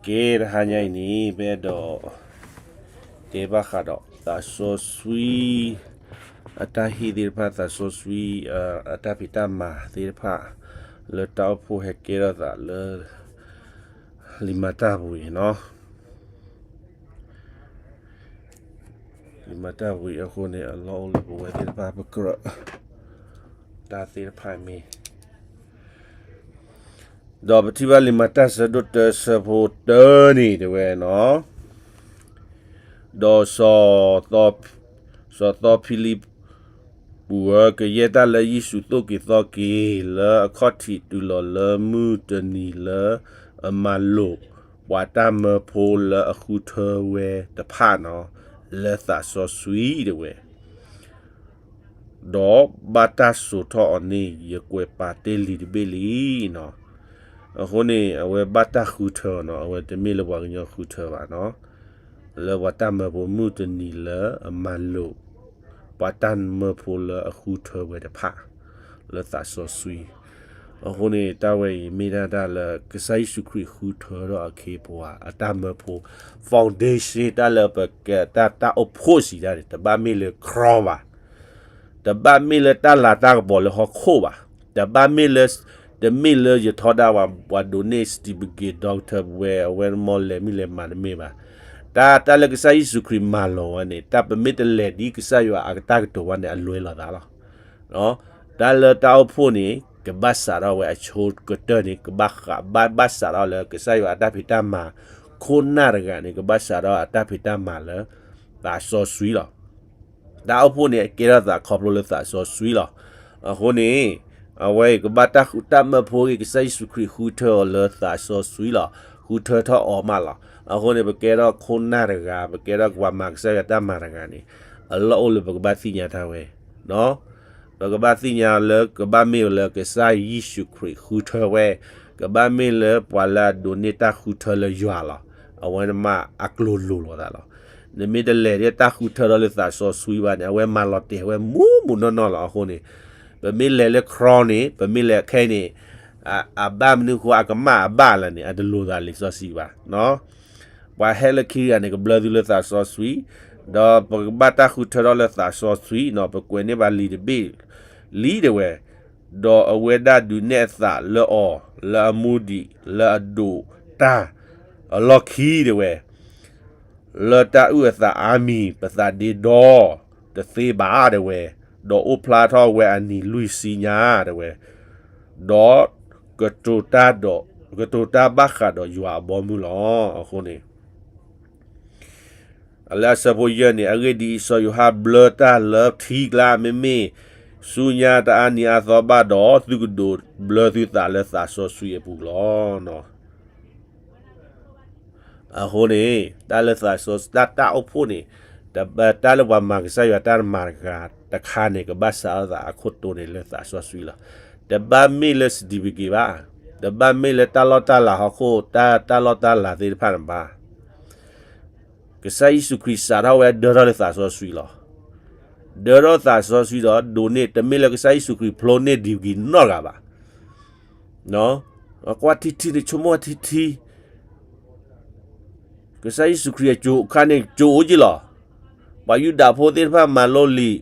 ကဲ တဟါညါအံၤန့ၣ် ပအဲၣ်ဒိးတဲဘၣ်ဃးဒီးသးစီဆှံ အတၢ်ဟ့ၣ်သ့ၣ်တဖၣ် သးစီဆှံ အတၢ်ဖံးတၢ်မၤသ့ၣ်တဖၣ် လၢတၢ်အိၣ်ဖှိၣ်ဟဲကဲထီၣ်သးလၢ လံာ်မၤတၢ်ပူၤအံၤနီၤ. လံာ်မၤတၢ်ပူၤအံၤအဃိန့ၣ် အလီၢ်အိၣ်လၢပဝဲသ့ၣ်တဖၣ်ပကြၢး တၢ်သ့ၣ်တဖၣ်မ့ၢ် ဒီးပထံၣ်ဘၣ်လံာ်မၤတၢ်ဆၢဒိၣ်တၢဆၢဖိတၢန့ၣ်တဲဝဲနီၤ, ဒီး စီၤသီဖံလံးပူၤဧၢ, ကယဲၢ်တၢ်လၢယ့ၣ်ၡူးသိၣ်က့ၤသီက့ၤ လၢအခီၣ်ထံးတုၤလီၤလၢမုၢ်တနံၤလၢအမၤလိာ် ပှၤတၢ်မၢဖိလၢအဃုထၢဝဲတဖၣ်နီၤ, လၢသးစီဆှံတဲဝဲ ဒီးဘၣ်တၢ်စိာ်ထီၣ်အီၤန့ၣ် ယကွဲးပာ်တ့ၢ်လံာ်တဘ့ၣ်လံနီၤ. အဃိန့ၣ် အဝဲဘၣ်တၢ်ဃုထၢနီၤ, အဝဲတမ့ၢ်လၢပှၤကညီဃုထၢဘၣ်နီၤ, လၢပှၤတၢ်မၢဖိမုၢ်တနံၤလၢအမၤလိာ် ပှၤတၢ်မၢဖိလၢအဃုထၢဝဲတဖၣ် လၢသးစီဆှံ အဃိန့ၣ် တၢ်ဝဲအံၤမ့ၢ်ဒၣ်တၢ်လၢကစၢ်ယ့ၣ်ၡူးခရံာ်ဃုထၢထီၣ်အခ့အပှၤအတၢ်မၢဖိ foundation တၢ်လၢပက တၢ် တၢ်အိၣ်ဖှိၣ်စံးဒၣ်န့ၣ် တဘၣ်မ့ၢ်လၢ crown ဘၣ်, တဘၣ်မ့ၢ်လၢတၢ်လၤတၢ်ကပီၤလၢဟီၣ်ခိၣ်ဘၣ်, တဘၣ်မ့ၢ်လၢ တမ့ၢ်လၢယထီဒါဝဲ ပှၤဒိးန့ၢ် certificate doctor ဝဲ အဝဲမ့ၢ်လဲၤမုၢ်လဲၤမၤတမ့ၢ်ဘၣ်. တၢ် တၢ်လၢကစၢ်ယ့ၣ်ၡူးခရံာ်မၤလီၤဝဲန့ၣ် တၢ်ပမ့ၢ်တလဲၤဒ်ကစၢ်ယွၤအတၢ်ကတိၤဝဲန့ၣ် အလွဲလိာ်သးလီၤ. တၢ်လၢတၢ်အိၣ်ဖှိၣ်န့ၣ် ကဘၣ်စးထီၣ်ဝဲအဆိကတၢၢ်န့ၣ် ကဘၣ်ဃး ဘၣ် ဘၣ်စးထီၣ်လၢကစၢ်ယွၤအတၢ်ဖံးတၢ်မၤ, ခိၣ်နၢ်တဂၤန့ၣ် ကဘၣ်စးထီၣ်အတၢ်ဖံးတၢ်မၤလၢ သးစီဆှံလီၤ. တၢ်အိၣ်ဖှိၣ်န့ၣ် အကဲထီၣ်သးခီဖျိလၢသးစီဆှံလီၤ. အဃိန့ၣ် အဝဲအံၤကဘၣ်တၢ်ဃု တၢ်မၢဖိအံၤ ကစၢ်ယ့ၣ်ၡူးခရံာ်ဃုထၢအီၤလၢသးစီဆှံလီၤ. ဃုထၢထီၣ်အီၤမးလီၤ. အဃိန့ၣ် ပကဲထီၣ်ခိၣ်နၢ်တဂၤ, ပကဲထီၣ်ပှၤမၤကစၢ်ယွၤတၢ်မၤတဂၤန့ၣ် အလီၢ်အိၣ်လၢပကဘၣ်သ့ၣ်ညါတၢ်ဝဲ ပကဘၣ်သ့ၣ်ညါလၢကဘၣ်မ့ၢ်လၢကစၢ်ယ့ၣ်ၡူးခရံာ်ဃုထၢဝဲ, ကဘၣ်မ့ၢ်လၢပှၤလၢအဒိးန့ၢ်တၢ်ဃုထၢလၢယွၤလီၤ. အဝဲန့ၣ်မးအကျိၤလိၤလိာ်သးလီၤ. နမ့ၢ်တလဲၤဒ်တၢ်ဃုထၢထီၣ်လၢသးစီဆှံဘၣ်န့ၣ် အဝဲမၤလီၤတဲာ်ဝဲမူးမူးနီၢ်နီၢ်လီၤ. အဃိန့ၣ် ပမ့ၢ်လဲၤလၢ crown န့ၣ် ပမ့ၢ်လဲၤခဲအံၤန့ၣ် အဘၣ်မနုၤဃိ အကမၣ်အဘၣ်လၢာ်န့ၣ် အတလိၤသးလံာ်စီဆှံဘၣ်. ပှၤဟဲလၢခံဂၤန့ၣ် ကဘျၢသုလၢသးစီဆှံ, ဒီးပကဘၣ်တၢ်ဃုထၢထီၣ်လၢသးစီဆှံနီၤ, ပကွဲးန့ၢ်ဘၣ်လံာ်တဘ့ၣ်လံတဲဝဲ, ဒီးအဝဲဒၣ်ဒုးနဲၣ်အသးလၢအီၤ လၢအမူဒံး လၢအဒိးတၢ်အလီၢ်ခံတဲဝဲ, လၢတၢ်အုၣ်အသးအါမံၤ ပသးဒ့ဒီတသ့ဘၣ်တဲဝဲ, ဒီးအိၣ်ဖျါထီၣ်ဝဲအနံၤလွံၢ်ဆံညါတဲဝဲ, ဒီး ကတိၤတၢ်ဒီး ကတိၤတၢ်ဘၣ်ဃးဒီးယွၤအဘီမုၢ်လီၤ. အဃိန့ၣ် လၢအဆၢဖိယဲၢ်န့ၣ် အဂ့ၢ်ဒ်အံၤ, စီၤယိၤဟၣ်ဘျၢတၢ်လၢထံကျါ, မ့မ့ၢ်ဆူညါတအါနံၤအါသီဘၣ်ဒီး သုကဒိးဘျၢသုသးလၢသးစီဆှံအပူၤလီၤ. အဃိန့ၣ် တၢ်လၢသးစီဆှံ တၢ် တၢ်အိၣ်ဖှိၣ်န့ၣ် တၢ်လၢပှၤမၤကစၢ်ယွၤတၢ်မၤတဂၤတခါန့ၣ် ကဘၣ်စးထီၣ်သးအခိၣ်တီန့ၣ်လၢသးစီဆှံလီၤ. တဘၣ်မ့ၢ်လၢ certificate ဘၣ်, တဘၣ်မ့ၢ်လၢတၢ်လီၢ်တၢ်လၤဟီၣ်ခိၣ် တၢ် တၢ်လီၢ်တၢ်လၤသ့ၣ်တဖၣ်န့ၣ်ဘၣ်. ကစၢ်ယ့ၣ်ၡူးခရံာ်စးထီၣ်ဝဲဒၢထီၣ်လၢသးစီဆှံလီၤ. ဒၢထီၣ်သးစီဆှံဒီး ဒိးန့ၢ် တမ့ၢ်လၢကစၢ်ယ့ၣ်ၡူးခရံာ်ဖျိန့ၢ် degree နီတဂၤဘၣ်. ကွၢ်ထံထံန့ၣ် ဆိကမိၣ်ထံထံ ကစၢ်ယ့ၣ်ၡူးခရံာ်အကၠိအခါန့ၣ် ကၠိအိၣ်က့ၤလီၤ. ပှၤယူဒၤဖိသ့ၣ်တဖၣ်မၤလိလံာ်,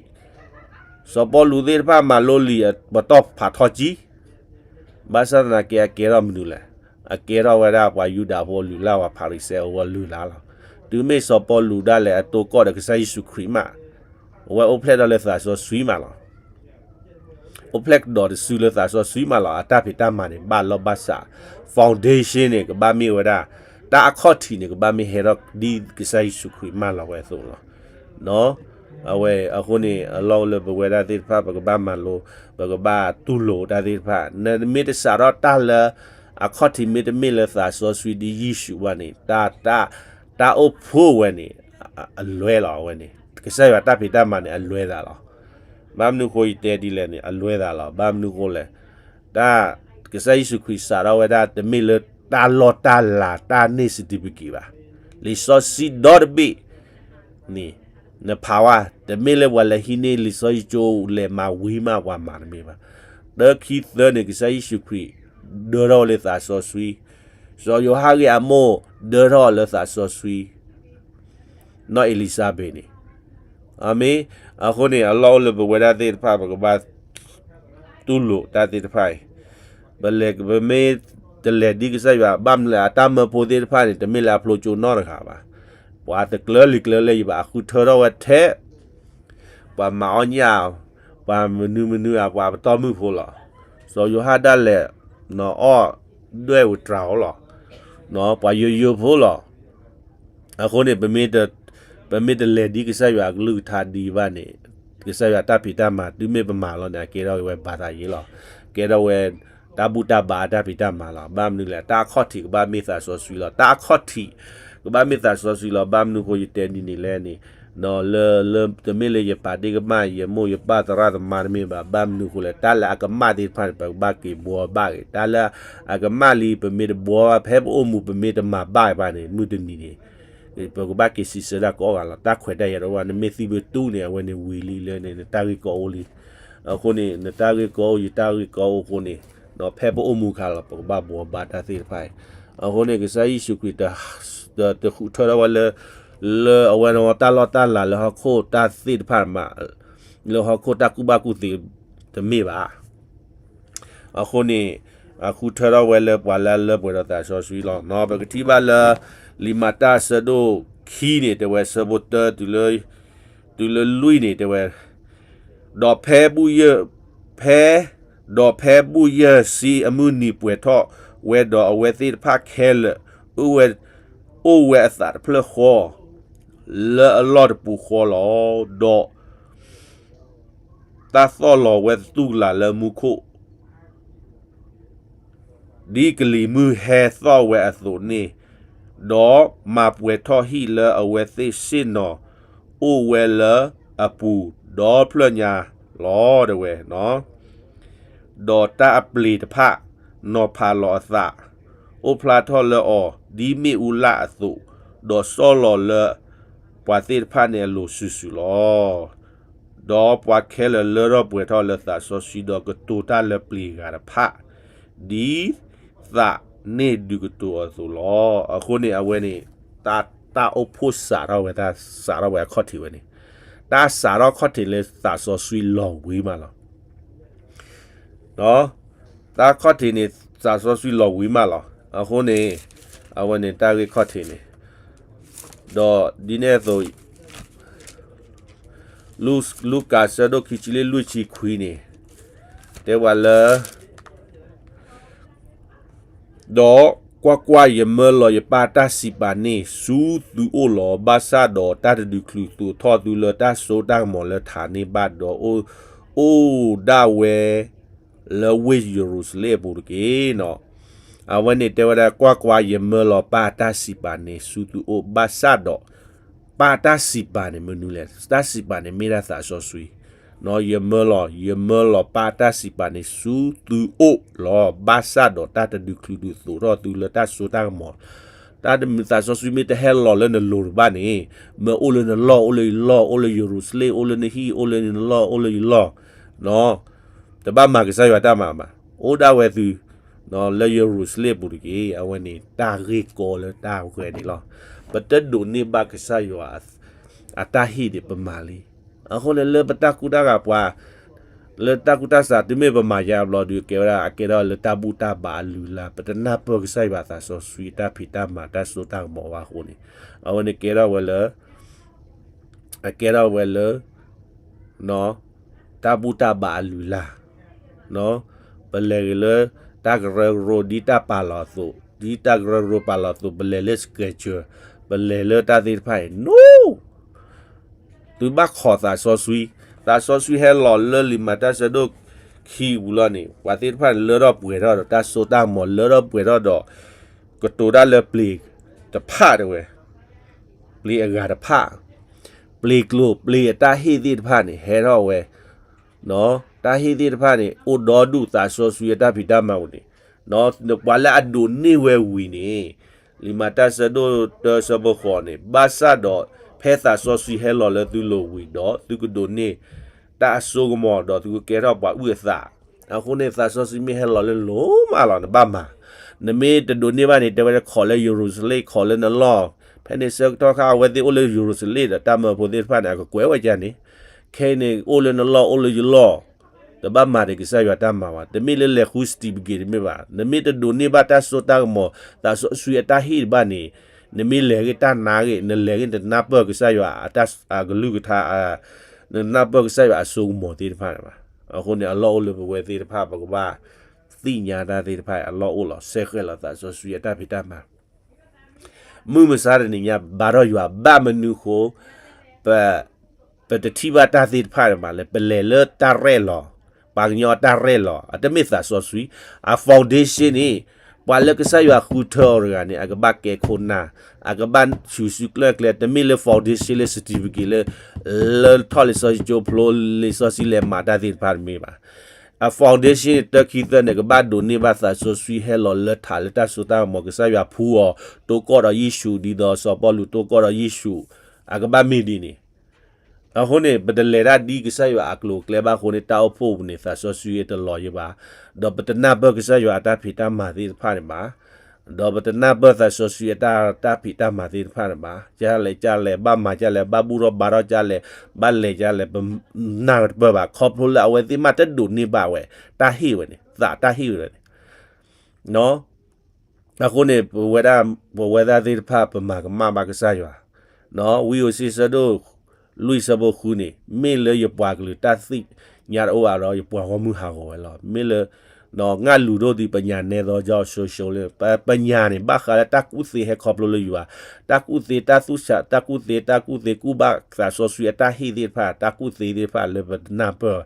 စီၤပီလူးသ့ၣ်တဖၣ်မၤလိလံာ် ပတီၢ်ဖးထီကံ, ဘၣ်ဆၣ်သနာ်က့ အကဲထီၣ်မနုၤလဲၣ်. အကဲထီၣ်ဝဲဒၣ်ပှၤယူဒၤဖိလုၢ်လၢ်ဝဲ ဖၤရံၤၡဲအဂီၢ်လုၢ်လၢ်လီၤ. တုၤမ့ၢ်စီၤပီလူးဒၣ်လဲာ်အတိၢ်ကီၢ်ဒီးကစၢ်ယ့ၣ်ၡူးခရံာ်မး, အဝဲအိၣ်ဖျဲၣ်ထီၣ်လၢသးစီဆှံမးလီၤ. အိၣ်ဖျဲၣ်ကဒီးတစုလၢသးစီဆှံမးလီၤ. အတၢ်ဖံးတၢ်မၤန့ၣ် ဘၣ်လီၢ်ဘၣ်စး, foundation န့ၣ် ကဘၣ်မ့ၢ်ဝဲဒၣ်, တၢ်အခီၣ်ထံးန့ၣ် ကဘၣ်မ့ၢ်ဟဲထီၣ်ဒ်ကစၢ်ယ့ၣ်ၡူးခရံာ်မၢလီၤဝဲအသိးလီၤ. အဝဲအဃိန့ၣ် အလီၢ်အိၣ်လၢပဝဲဒၣ်သ့ၣ်တဖၣ် ပကဘၣ်မၤလိ, ပကဘၣ်တူၢ်လိာ်တၢ်သ့ၣ်တဖၣ်, နမ့ၢ်တစးထီၣ်တၢ်လၢ အခီၣ်ထံးမ့တမ့ၢ်လၢသးစီဆှံဒ်ယ့ၣ်ၡူးဘၣ်န့ၣ်, တၢ် တၢ်အိၣ်ဖှိၣ်ဝဲန့ၣ် အလွဲလီၤ. အဝဲန့ၣ် ကစၢ်ယွၤတၢ်ဖံးတၢ်မၤန့ၣ် အလွဲသးလီၤ. ဘၣ်မနုၤဃိယတဲဒ်လဲၣ်န့ၣ် အလွဲသးလီၤ. ဘၣ်မနုၤဃိလဲၣ်, တၢ် ကစၢ်ယ့ၣ်ၡူးခရံာ်စးထီၣ်ဝဲဒၣ် တမ့ၢ်လၢတၢ်လီၢ်တၢ်လၤ တၢ်န့ၢ် certificate ဘၣ်. လံာ်စီဆှံဒီတဘ့ၣ်န့ၣ် နဖးဝဲ, တမ့ၢ်လၢပှၤလဲၤဟံးန့ၢ်လံာ်စီဆှံကၠိ လဲၤမၤဝံၤမး ပှၤမၤတမ့ၢ်ဘၣ်. တၢ ခံ သၢန့ၣ် ကစၢ်ယ့ၣ်ၡူးခရံာ် ဒၢထီၣ်ဝဲလၢသးစီဆှံ, စီၤယိၤဟၣ်ဂ့ၢ်အမိၢ်ဒၢထီၣ်လၢသးစီဆှံ နီၢ်အ့လံၤစါဘ့းန့ၣ်, အမ့ၢ်, အဃိန့ၣ် အလီၢ်အိၣ်လၢပဝဲဒၣ်သ့ၣ်တဖၣ် ပကဘၣ်တူၢ်လိာ်တၢ်သ့ၣ်တဖၣ်အံၤ, ပလဲၤပမ့ၢ်တလဲၤဒ်ကစၢ်ယွၤ ဘၣ်မနုၤလဲၣ် အတၢ်မၢဖိသ့ၣ်တဖၣ်န့ၣ် တမ့ၢ်လၢအဖျိကၠိနီတဂၤဘၣ်. ပှၤတကျၢၤလံၤကျၢၤလဲၢ်ယဘၣ် အဃုထၢထီၣ်ဝဲထဲ ပှၤမၤအီၣ်ညၣ်, ပှၤမနုၤမနုၤဧါ, ပှၤပတီၢ်မုၢ်ဖိလီၤ. စီၤယိၤဟၣ်ဒၣ်လဲာ် အီၣ်ဒွဲၣ်ဝဲတြၤအီၤလီၤ. ပှၤယိယိဖိလီၤ. အဃိန့ၣ် ပမ့ၢ်တလဲၤဒ်ကစၢ်ယွၤအကလုၢ်ကထါဒံးဘၣ်န့ၣ်, ကစၢ်ယွၤတၢ်ဖံးတၢ်မၤ တုၤမ့ၢ်ပမၤလီၤန့ၣ် အကဲထီၣ်ဝဲဘၣ်သးယ့လီၤ. ကဲထီၣ်ဝဲ တၢ်ဘူၣ်တၢ်ဘါအတၢ်ဖံးတၢ်မၤလီၤ. ဘၣ်မနုၤလဲၣ် တၢ်အခီၣ်ထံးကဘၣ်မ့ၢ်သးစီဆှံလီၤ. တၢ်အခီၣ်ထံးကဘၣ်မ့ၢ်သးစီဆှံလီၤ. ဘၣ်မနုၤဃိယတဲဒ်န့ၣ်လဲၣ်န့ၣ်, လၢ, လၢ, တမ့ၢ်လၢယပာ်ဒ့ၣ်ကမၣ် ယမိၢ်ယပၢ်သရၣ်သမါတမ့ၢ်ဘၣ်. ဘၣ်မနုၤဃိလဲၣ် တၢ်လၢအကမၣ်သ့ၣ်တဖၣ်န့ၣ် ပကဘၣ်က့ၤဘှီဘၣ်က့ၤ. တၢ်လၢအကမၣ်လံ ပမ့ၢ်တဘှီဘၣ် ဖဲပအိၣ်မူပမ့ၢ်တမၤဘၣ်ဘၣ်န့ၣ် မုၢ်တနံၤန့ၣ် ပကဘၣ်က့ၤစံးဆၢဒၣ်ကိးဂၤလီၤ. တၢ်ခွဲးတၢ်ယာ်တအိၣ်ဘၣ်. နမ့ၢ်သံပတူၢ်န့ၣ် အဝဲန့ၣ်ဝံၤလံလၢန့ၣ် နတၢ်ဂ့ၢ်ကီအိၣ်လံ. အဃိန့ၣ် နတၢ်ဂ့ၢ်ကီအိၣ် ယတၢ်ဂ့ၢ်ကီအိၣ်အဃိန့ၣ်, ဖဲပအိၣ်မူအခါလီၤ ပကဘၣ်ဘှီဘၣ်တၢ်သ့ၣ်တဖၣ်အံၤ. အဃိန့ၣ် ကစၢ်ယ့ၣ်ၡူးခရံာ် တဃုထၢထီၣ်ဝဲလၢ, လၢအဝဲန့ၣ်တၢ်လီၢ်တၢ်လၤလၢဟီၣ်ခိၣ်တၢ်သ့ၣ်တဖၣ်မး, လၢဟီၣ်ခိၣ်တၢ်ကူၣ်ဘၣ်ကူၣ်သ့တမ့ၢ်ဘၣ်. အဃိန့ၣ် အဃုထၢထီၣ်ဝဲလၢပှၤလၢအလၢပှဲၤဒီးသးစီဆှံလီၤ. ပကထံၣ်ဘၣ်လၢ လံာ်မၤတၢ်အဆၢဒိၣ်ခံန့ၣ် တဲဝဲအဆၢဖိတၢ တုၤလၢလွံၢ်န့ၣ် တဲဝဲ, ဒီးဖဲဘူၣ်ယၢ်, ဖဲ, ဒီးဖဲဘူၣ်ယၢ်ဆံအမုၢ်နံၤပှဲၤထီၣ်ဝဲဒီး အဝဲသ့ၣ်တဖၣ်ခဲလၢာ် အိၣ်ဝဲ, အိၣ်ဝဲအသးတဖျၢၣ်ဃီ လၢအလီၢ်တပူၤဃီလီၤ. ဒီး တၢ်သီၣ်လီၤဝဲသတူၢ်ကလာ်လၢမူခိၣ် ဒ်ကလံၤမုၢ်ဟဲသီၣ်ဝဲအသိးန့ၣ်, ဒီးမၤပှဲၤထီၣ်ဟံၣ်လၢအဝဲသ့ၣ်ဆ့ၣ်နီၤအိၣ်ဝဲလၢအပူၤဒီဖျၢၣ်ညါလီၤ တဲဝဲ. ဒီးတၢ်အပျ့ၤတဖၣ် နီၤဖးလီၤအသး, အိၣ်ဖျါထီၣ်လၢအီၤ ဒ်မ့ၣ်အူလၣ်အသိး, ဒီးစီၣ်လီၤလၢပှၤသ့ၣ်တဖၣ်န့ၣ်အလိၤစုာ်စုာ်လီၤ. ဒီးပှၤခဲလၢာ်လၢထီၣ်ပှဲၤထီၣ်လၢသးစီဆှံ ဒီးကတိၤတၢ်လၢပျ့ၤဂၤတဖၣ်, ဒ်သးန့ၣ်ဒုးကတိၤအသိးလီၤ. အဃိန့ၣ် အဝဲန့ၣ် တၢ်, တၢ်အိၣ်ဖှိၣ်စးထီၣ်ဝဲ, တၢ်စးထီၣ်ဝဲအခီၣ်ထံးဝဲန့ၣ်, တၢ်စးထီၣ်ခီၣ်ထံးလၢသးစီဆှံလီၤဝံၤမးလီၤ. တၢ်ခီၣ်ထံးန့ၣ် သးစီဆှံလီၤဝံၤမးလီၤ. အဃိန့ၣ် အဝဲန့ၣ်တၢ်ဂ့ၢ်ခီၣ်ထံးန့ၣ်, ဒီးဒ်န့ၣ်အသိး လူ, လူၤကၣ်ဆၢဒိၣ်ခံဆံလၢလွံၢ်ဆံခွံန့ၣ် တဲဝဲလၢ ဒီးကွၢ်ကွၢ်, ယမၢလီၤယပၢ်တၢ်စံးပာ်န့ၣ်ဆူသုအိၣ်လီၤ. ဘၣ်ဆၣ်ဒီးတၢ်တဒုးချုးသိးထီၣ်သုလၢတၢ်စိတၢ်ကမီၤလၢထးန့ၣ်ဘၣ်ဒီး အိၣ်ဒၣ်ဝဲလၢဝ့ၢ်ယရူၤၡလ့ၣ်အပူၤတက့ၢ်. အဝဲန့ၣ်တဲဝဲဒၣ် ကွၢ်ကွၢ်, ယမၢလီၤပၢ်တၢ်စံးပာ်န့ၣ်ဆူသုအိၣ်, ဘၣ်ဆၣ်ဒီး ပၢ်တၢ်စံးပာ်န့ၣ်မနုၤလဲၣ်. တၢ်စံးပာ်န့ၣ်မ့ၢ်ဒၣ်သးစီဆှံ. ယမၢလီၤ, ယမၢလီၤပၢ်တၢ်စံးပာ်န့ၣ်ဆူသုအိၣ်လီၤ. ဘၣ်ဆၣ်ဒီးတၢ်တဒုးချုးဒုးသိးထီၣ်သုလၢတၢ်စိတၢ်ကမီၤ, တၢ်မ့ၢ်သးစီဆှံမ့ၢ်တဟဲလီၤလၢနလိၤတဘၣ်န့ၣ်, မ့ၢ်အိၣ်လၢနလီၢ် အိၣ်လၢယလီၢ်, အိၣ်လၢယရူၤၡလ့ၣ် အိၣ်လၢနဟံၣ်, အိၣ်လၢနလီၢ် အိၣ်လၢယလီၢ်, တဘၣ်မၤကစၢ်ယွၤတၢ်မၤဘၣ်. အိၣ်ဒၣ်ဝဲသု လၢယရူၤၡလ့ၣ်အပူၤတက့ၢ်. အဝဲန့ၣ်တၢ်ဂ့ၢ်ကီလၢတၢ်ဂ့ၢ်န့ၣ်လီၤ. ပတဒိးန့ၢ်ဘၣ်ကစၢ်ယွၤ အတၢ်ဟ့ၣ်န့ၣ် ပမၤလံ. အဃိန့ၣ်လၢပတၢ်ကူၣ်တၢ်ဂၤပှၤ, လၢတၢ်ကူၣ်တၢ်ဆး တုၤမ့ၢ်ပမၤယါဘျီဒီး ကဲဝဲဒၣ် အကဲထီၣ်လၢတၢ်ဘူၣ်တၢ်ဘါအလုၢ်အလၢ်, ပတနၢ်ပၢၢ်ကစၢ်ယွၤသးစီဆှံတၢ်ဖံးတၢ်မၤ တၢ်စိတၢ်ကမီၤဘၣ်အဃိန့ၣ်, အဝဲန့ၣ်ကဲထီၣ်ဝဲလၢ အကဲထီၣ်ဝဲလၢ တၢ်ဘူၣ်တၢ်ဘါအလုၢ်အလၢ်, ပလဲၤဂ့ၤလၢတၢ်ကရၢကရိ ဒ်တၢ်ပာ်လီၤအသိး, ဒ်တၢ်ကရၢကရိပာ်လီၤအသိး, ပလဲၤလၢ schedule, ပလဲၤလၢတၢ်သ့ၣ်တဖၣ်အံၤ no, သုဘၣ်ခိးသးစီဆှံ, သးစီဆှံဟဲလီၤလၢလံာ်မၤတၢ်ဆၢဒိၣ်ခံပူၤလီၤန့ၣ်, ပှၤသ့ၣ်တဖၣ်န့ၣ် လၢထီၣ်ပှဲၤထီၣ်ဒီး တၢ်စိတၢ်ကမီၤလၢထီၣ်ပှဲၤထီၣ်ဒီး ကတိၤတၢ်လၢပျ့ၤတဖၣ်တဲဝဲ, ပျ့ၤအဂၤတဖၣ်, ပျ့ၤကျိၤ ပျ့ၤအတၢ်ဟ့ၣ်သ့ၣ်တဖၣ်န့ၣ် ဟဲထီၣ်ဝဲ, တၢ်ဟ့ၣ်သ့ၣ်တဖၣ်န့ၣ် အိၣ်ဒီဒူၣ်သးစီဆှံအတၢ်ဖံးတၢ်မၤပူၤန့ၣ်, ပှၤလၢအဒိးန့ၢ်ဝဲဝံၤန့ၣ်, လံာ်မၤတၢ်ဆၢဒိၣ်တၢဆၢဖိဃိးန့ၣ်, ဘၣ်ဆၣ်ဒီးဖဲသးစီဆှံဟဲလီၤလၢသုလိၤဝံၤဒီး သုကဒိးန့ၢ်တၢ်အစိကမီၤဒီး သုကကဲထီၣ်ပှၤအုၣ်အသး, အဃိန့ၣ် သးစီဆှံမ့ၢ်ဟဲလီၤလၢလိၤမးလီၤ နဘၣ်မၤ, နမ့ၢ်တဒိးန့ၢ်ဘၣ်န့ၣ် တဲဝဲခိးလၢယရူၤၡလ့ၣ် ခိးလၢနလီၢ်, ဖဲန့ၣ်ဆၢကတီၢ်ခါ အဝဲသ့ၣ်အိၣ်လၢယရူၤၡလ့ၣ်ဒီး တၢ်မၢဖိသ့ၣ်တဖၣ်န့ၣ် အကကွဲးဝဲဒ်န့ၣ်, ခဲအံၤန့ၣ် အိၣ်လၢနလီၢ် အိၣ်လၢယလီၢ်, တဘၣ်မၤဒီးကစၢ်ယွၤတၢ်မၤဘၣ်. တမ့ၢ်လၢလဲၤဃုစတံးပက့ၤတမ့ၢ်ဘၣ်. နမ့ၢ်တဒိးန့ၢ်ဘၣ်တၢ်စိတၢ်ကမီၤ သးစီဆှံအတၢ်ဟ့ၣ်တဘၣ်န့ၣ်, နမ့ၢ်လဲၤဂ့ၤတၢ်နါဂ့ၤ နလဲၤဂ့ၤ နတနၢ်ပၢၢ်ကစၢ်ယွၤအတၢ်အကလုၢ်ကထါ, နတနၢ်ပၢၢ်ကစၢ်ယွၤအစိကမီၤသ့ၣ်တဖၣ်န့ၣ်ဘၣ်. အဃိန့ၣ် အလီၢ်အိၣ်လၢပဝဲသ့ၣ်တဖၣ် ပကဘၣ်သ့ၣ်ညါတၢ်သ့ၣ်တဖၣ် အလီၢ်အိၣ်လီၤ. ဆဲးဃဲးလီၤသးစီဆှံအတၢ်ဖံးတၢ်မၤ မုၢ်မဆါတနံၤညါ ဘါထီၣ်ယွၤဘၣ်မနုၤအဃိ, ပ ပတထံၣ်ဘၣ်တၢ်သ့ၣ်တဖၣ်န့ၣ်ဘၣ်လဲၣ်, ပလဲၤလၢတၢ်ရဲၣ်လီၤ, ပှၤကညီအတၢ်ရဲၣ်လီၤ, အတမ့ၢ်သးစီဆှံ, အ foundation န့ၣ်, ပှၤလၢကစၢ်ယွၤဃုထၢအီၤတဂၤန့ၣ် အကဘၣ်ကဲခိၣ်နၢ်, အကဘၣ်ဆူၣ်စုကျၢၢ်ကျဲ, တမ့ၢ်လၢ foundation လၢ certificate လၢ လၢထီၣ်လံာ်စီဆှံကၠိဖျိလံာ်စီဆှံလဲၤမၤတၢ်သ့ၣ်တဖၣ်တမ့ၢ်ဘၣ်. အ foundation န့ၣ် တၢခံသၢန့ၣ် ကဘၣ်ဒိးန့ၢ်ဘၣ်သးစီဆှံဟဲလီၤလၢထးလၢတၢ်စိတၢ်ကမီၤ ကစၢ်ယွၤဖှူအီၤ တိၢ်ကီၢ်ဒီးယ့ၣ်ၡူး ဒ်သိးစီၤပီလူးတိၢ်ကီၢ်ဒီးယ့ၣ်ၡူး, အကဘၣ်မ့ၢ်ဒ်န့ၣ်. အဃိန့ၣ် ပတလဲၤတၢ်ဒ်ကစၢ်ယွၤအကျိၤအကျဲဘၣ်အဃိန့ၣ် တၢ်အိၣ်ဖှိၣ်ပူၤန့ၣ် သးစီဆှံတလီၤယံၤဘၣ်, ဒီးပတနၢ်ပၢၢ်ကစၢ်ယွၤအတၢ်ဖံးတၢ်မၤသ့ၣ်တဖၣ်န့ၣ်ဘၣ်, ဒီးပတနၢ်ပၢၢ်သးစီဆှံအတၢ် တၢ်ဖံးတၢ်မၤသ့ၣ်တဖၣ်န့ၣ်ဘၣ်, ကလဲၣ်ကလဲၣ် ဘၣ်မၤကလဲၣ် ဘၣ်ဘူၣ်ထီၣ်ဘါထီၣ်ကလဲၣ် ဘၣ်လဲၤကလဲၣ် ပနၢ်တပၢၢ်ဘၣ် ခီဖျိလၢအဝဲသ့ၣ်မးတဒိးန့ၢ်ဘၣ်ဝဲ တၢ်ဟ့ၣ်ဝဲန့ၣ် သးတၢ်ဟ့ၣ်ဝဲန့ၣ် အဃိန့ၣ် ပဝဲဒၣ် ပဝဲဒၣ်သ့ၣ်တဖၣ် ပမၤကမၣ်ဘၣ်ကစၢ်ယွၤ, ဝံဧိၤစ့ဆၢဒိၣ်လွံၢ်ဆၢဖိဃုန့ၣ် မ့ၢ်လၢယပှၤကလုာ်တၢ်သ့ၣ်ညါတအိၣ်ဘၣ်ဒီး ယပှၤဂီၢ်မုၢ်ဟးဂီၤဝဲလီၤ. မ့ၢ်လၢ ငါလူၤဒိၣ်သုပညၣ်နဲသီကၠီဆိဆိလၢ ပညၣ်န့ၣ် ဘၣ်ဃးလၢတၢ်ကူၣ်သ့ဟဲခီဖျိလၢယွၤ, တၢ်ကူၣ်သ့တၢ်သူၣ်ဆး တၢ်ကူၣ်သ့ တၢ်ကူၣ်သ့ကူၣ်ဘၣ်သးစီဆှံအတၢ်ဟ့ၣ်သ့ၣ်တဖၣ် တၢ်ကူၣ်သ့သ့ၣ်တဖၣ်လၢပတနၢ်ပၢၢ်,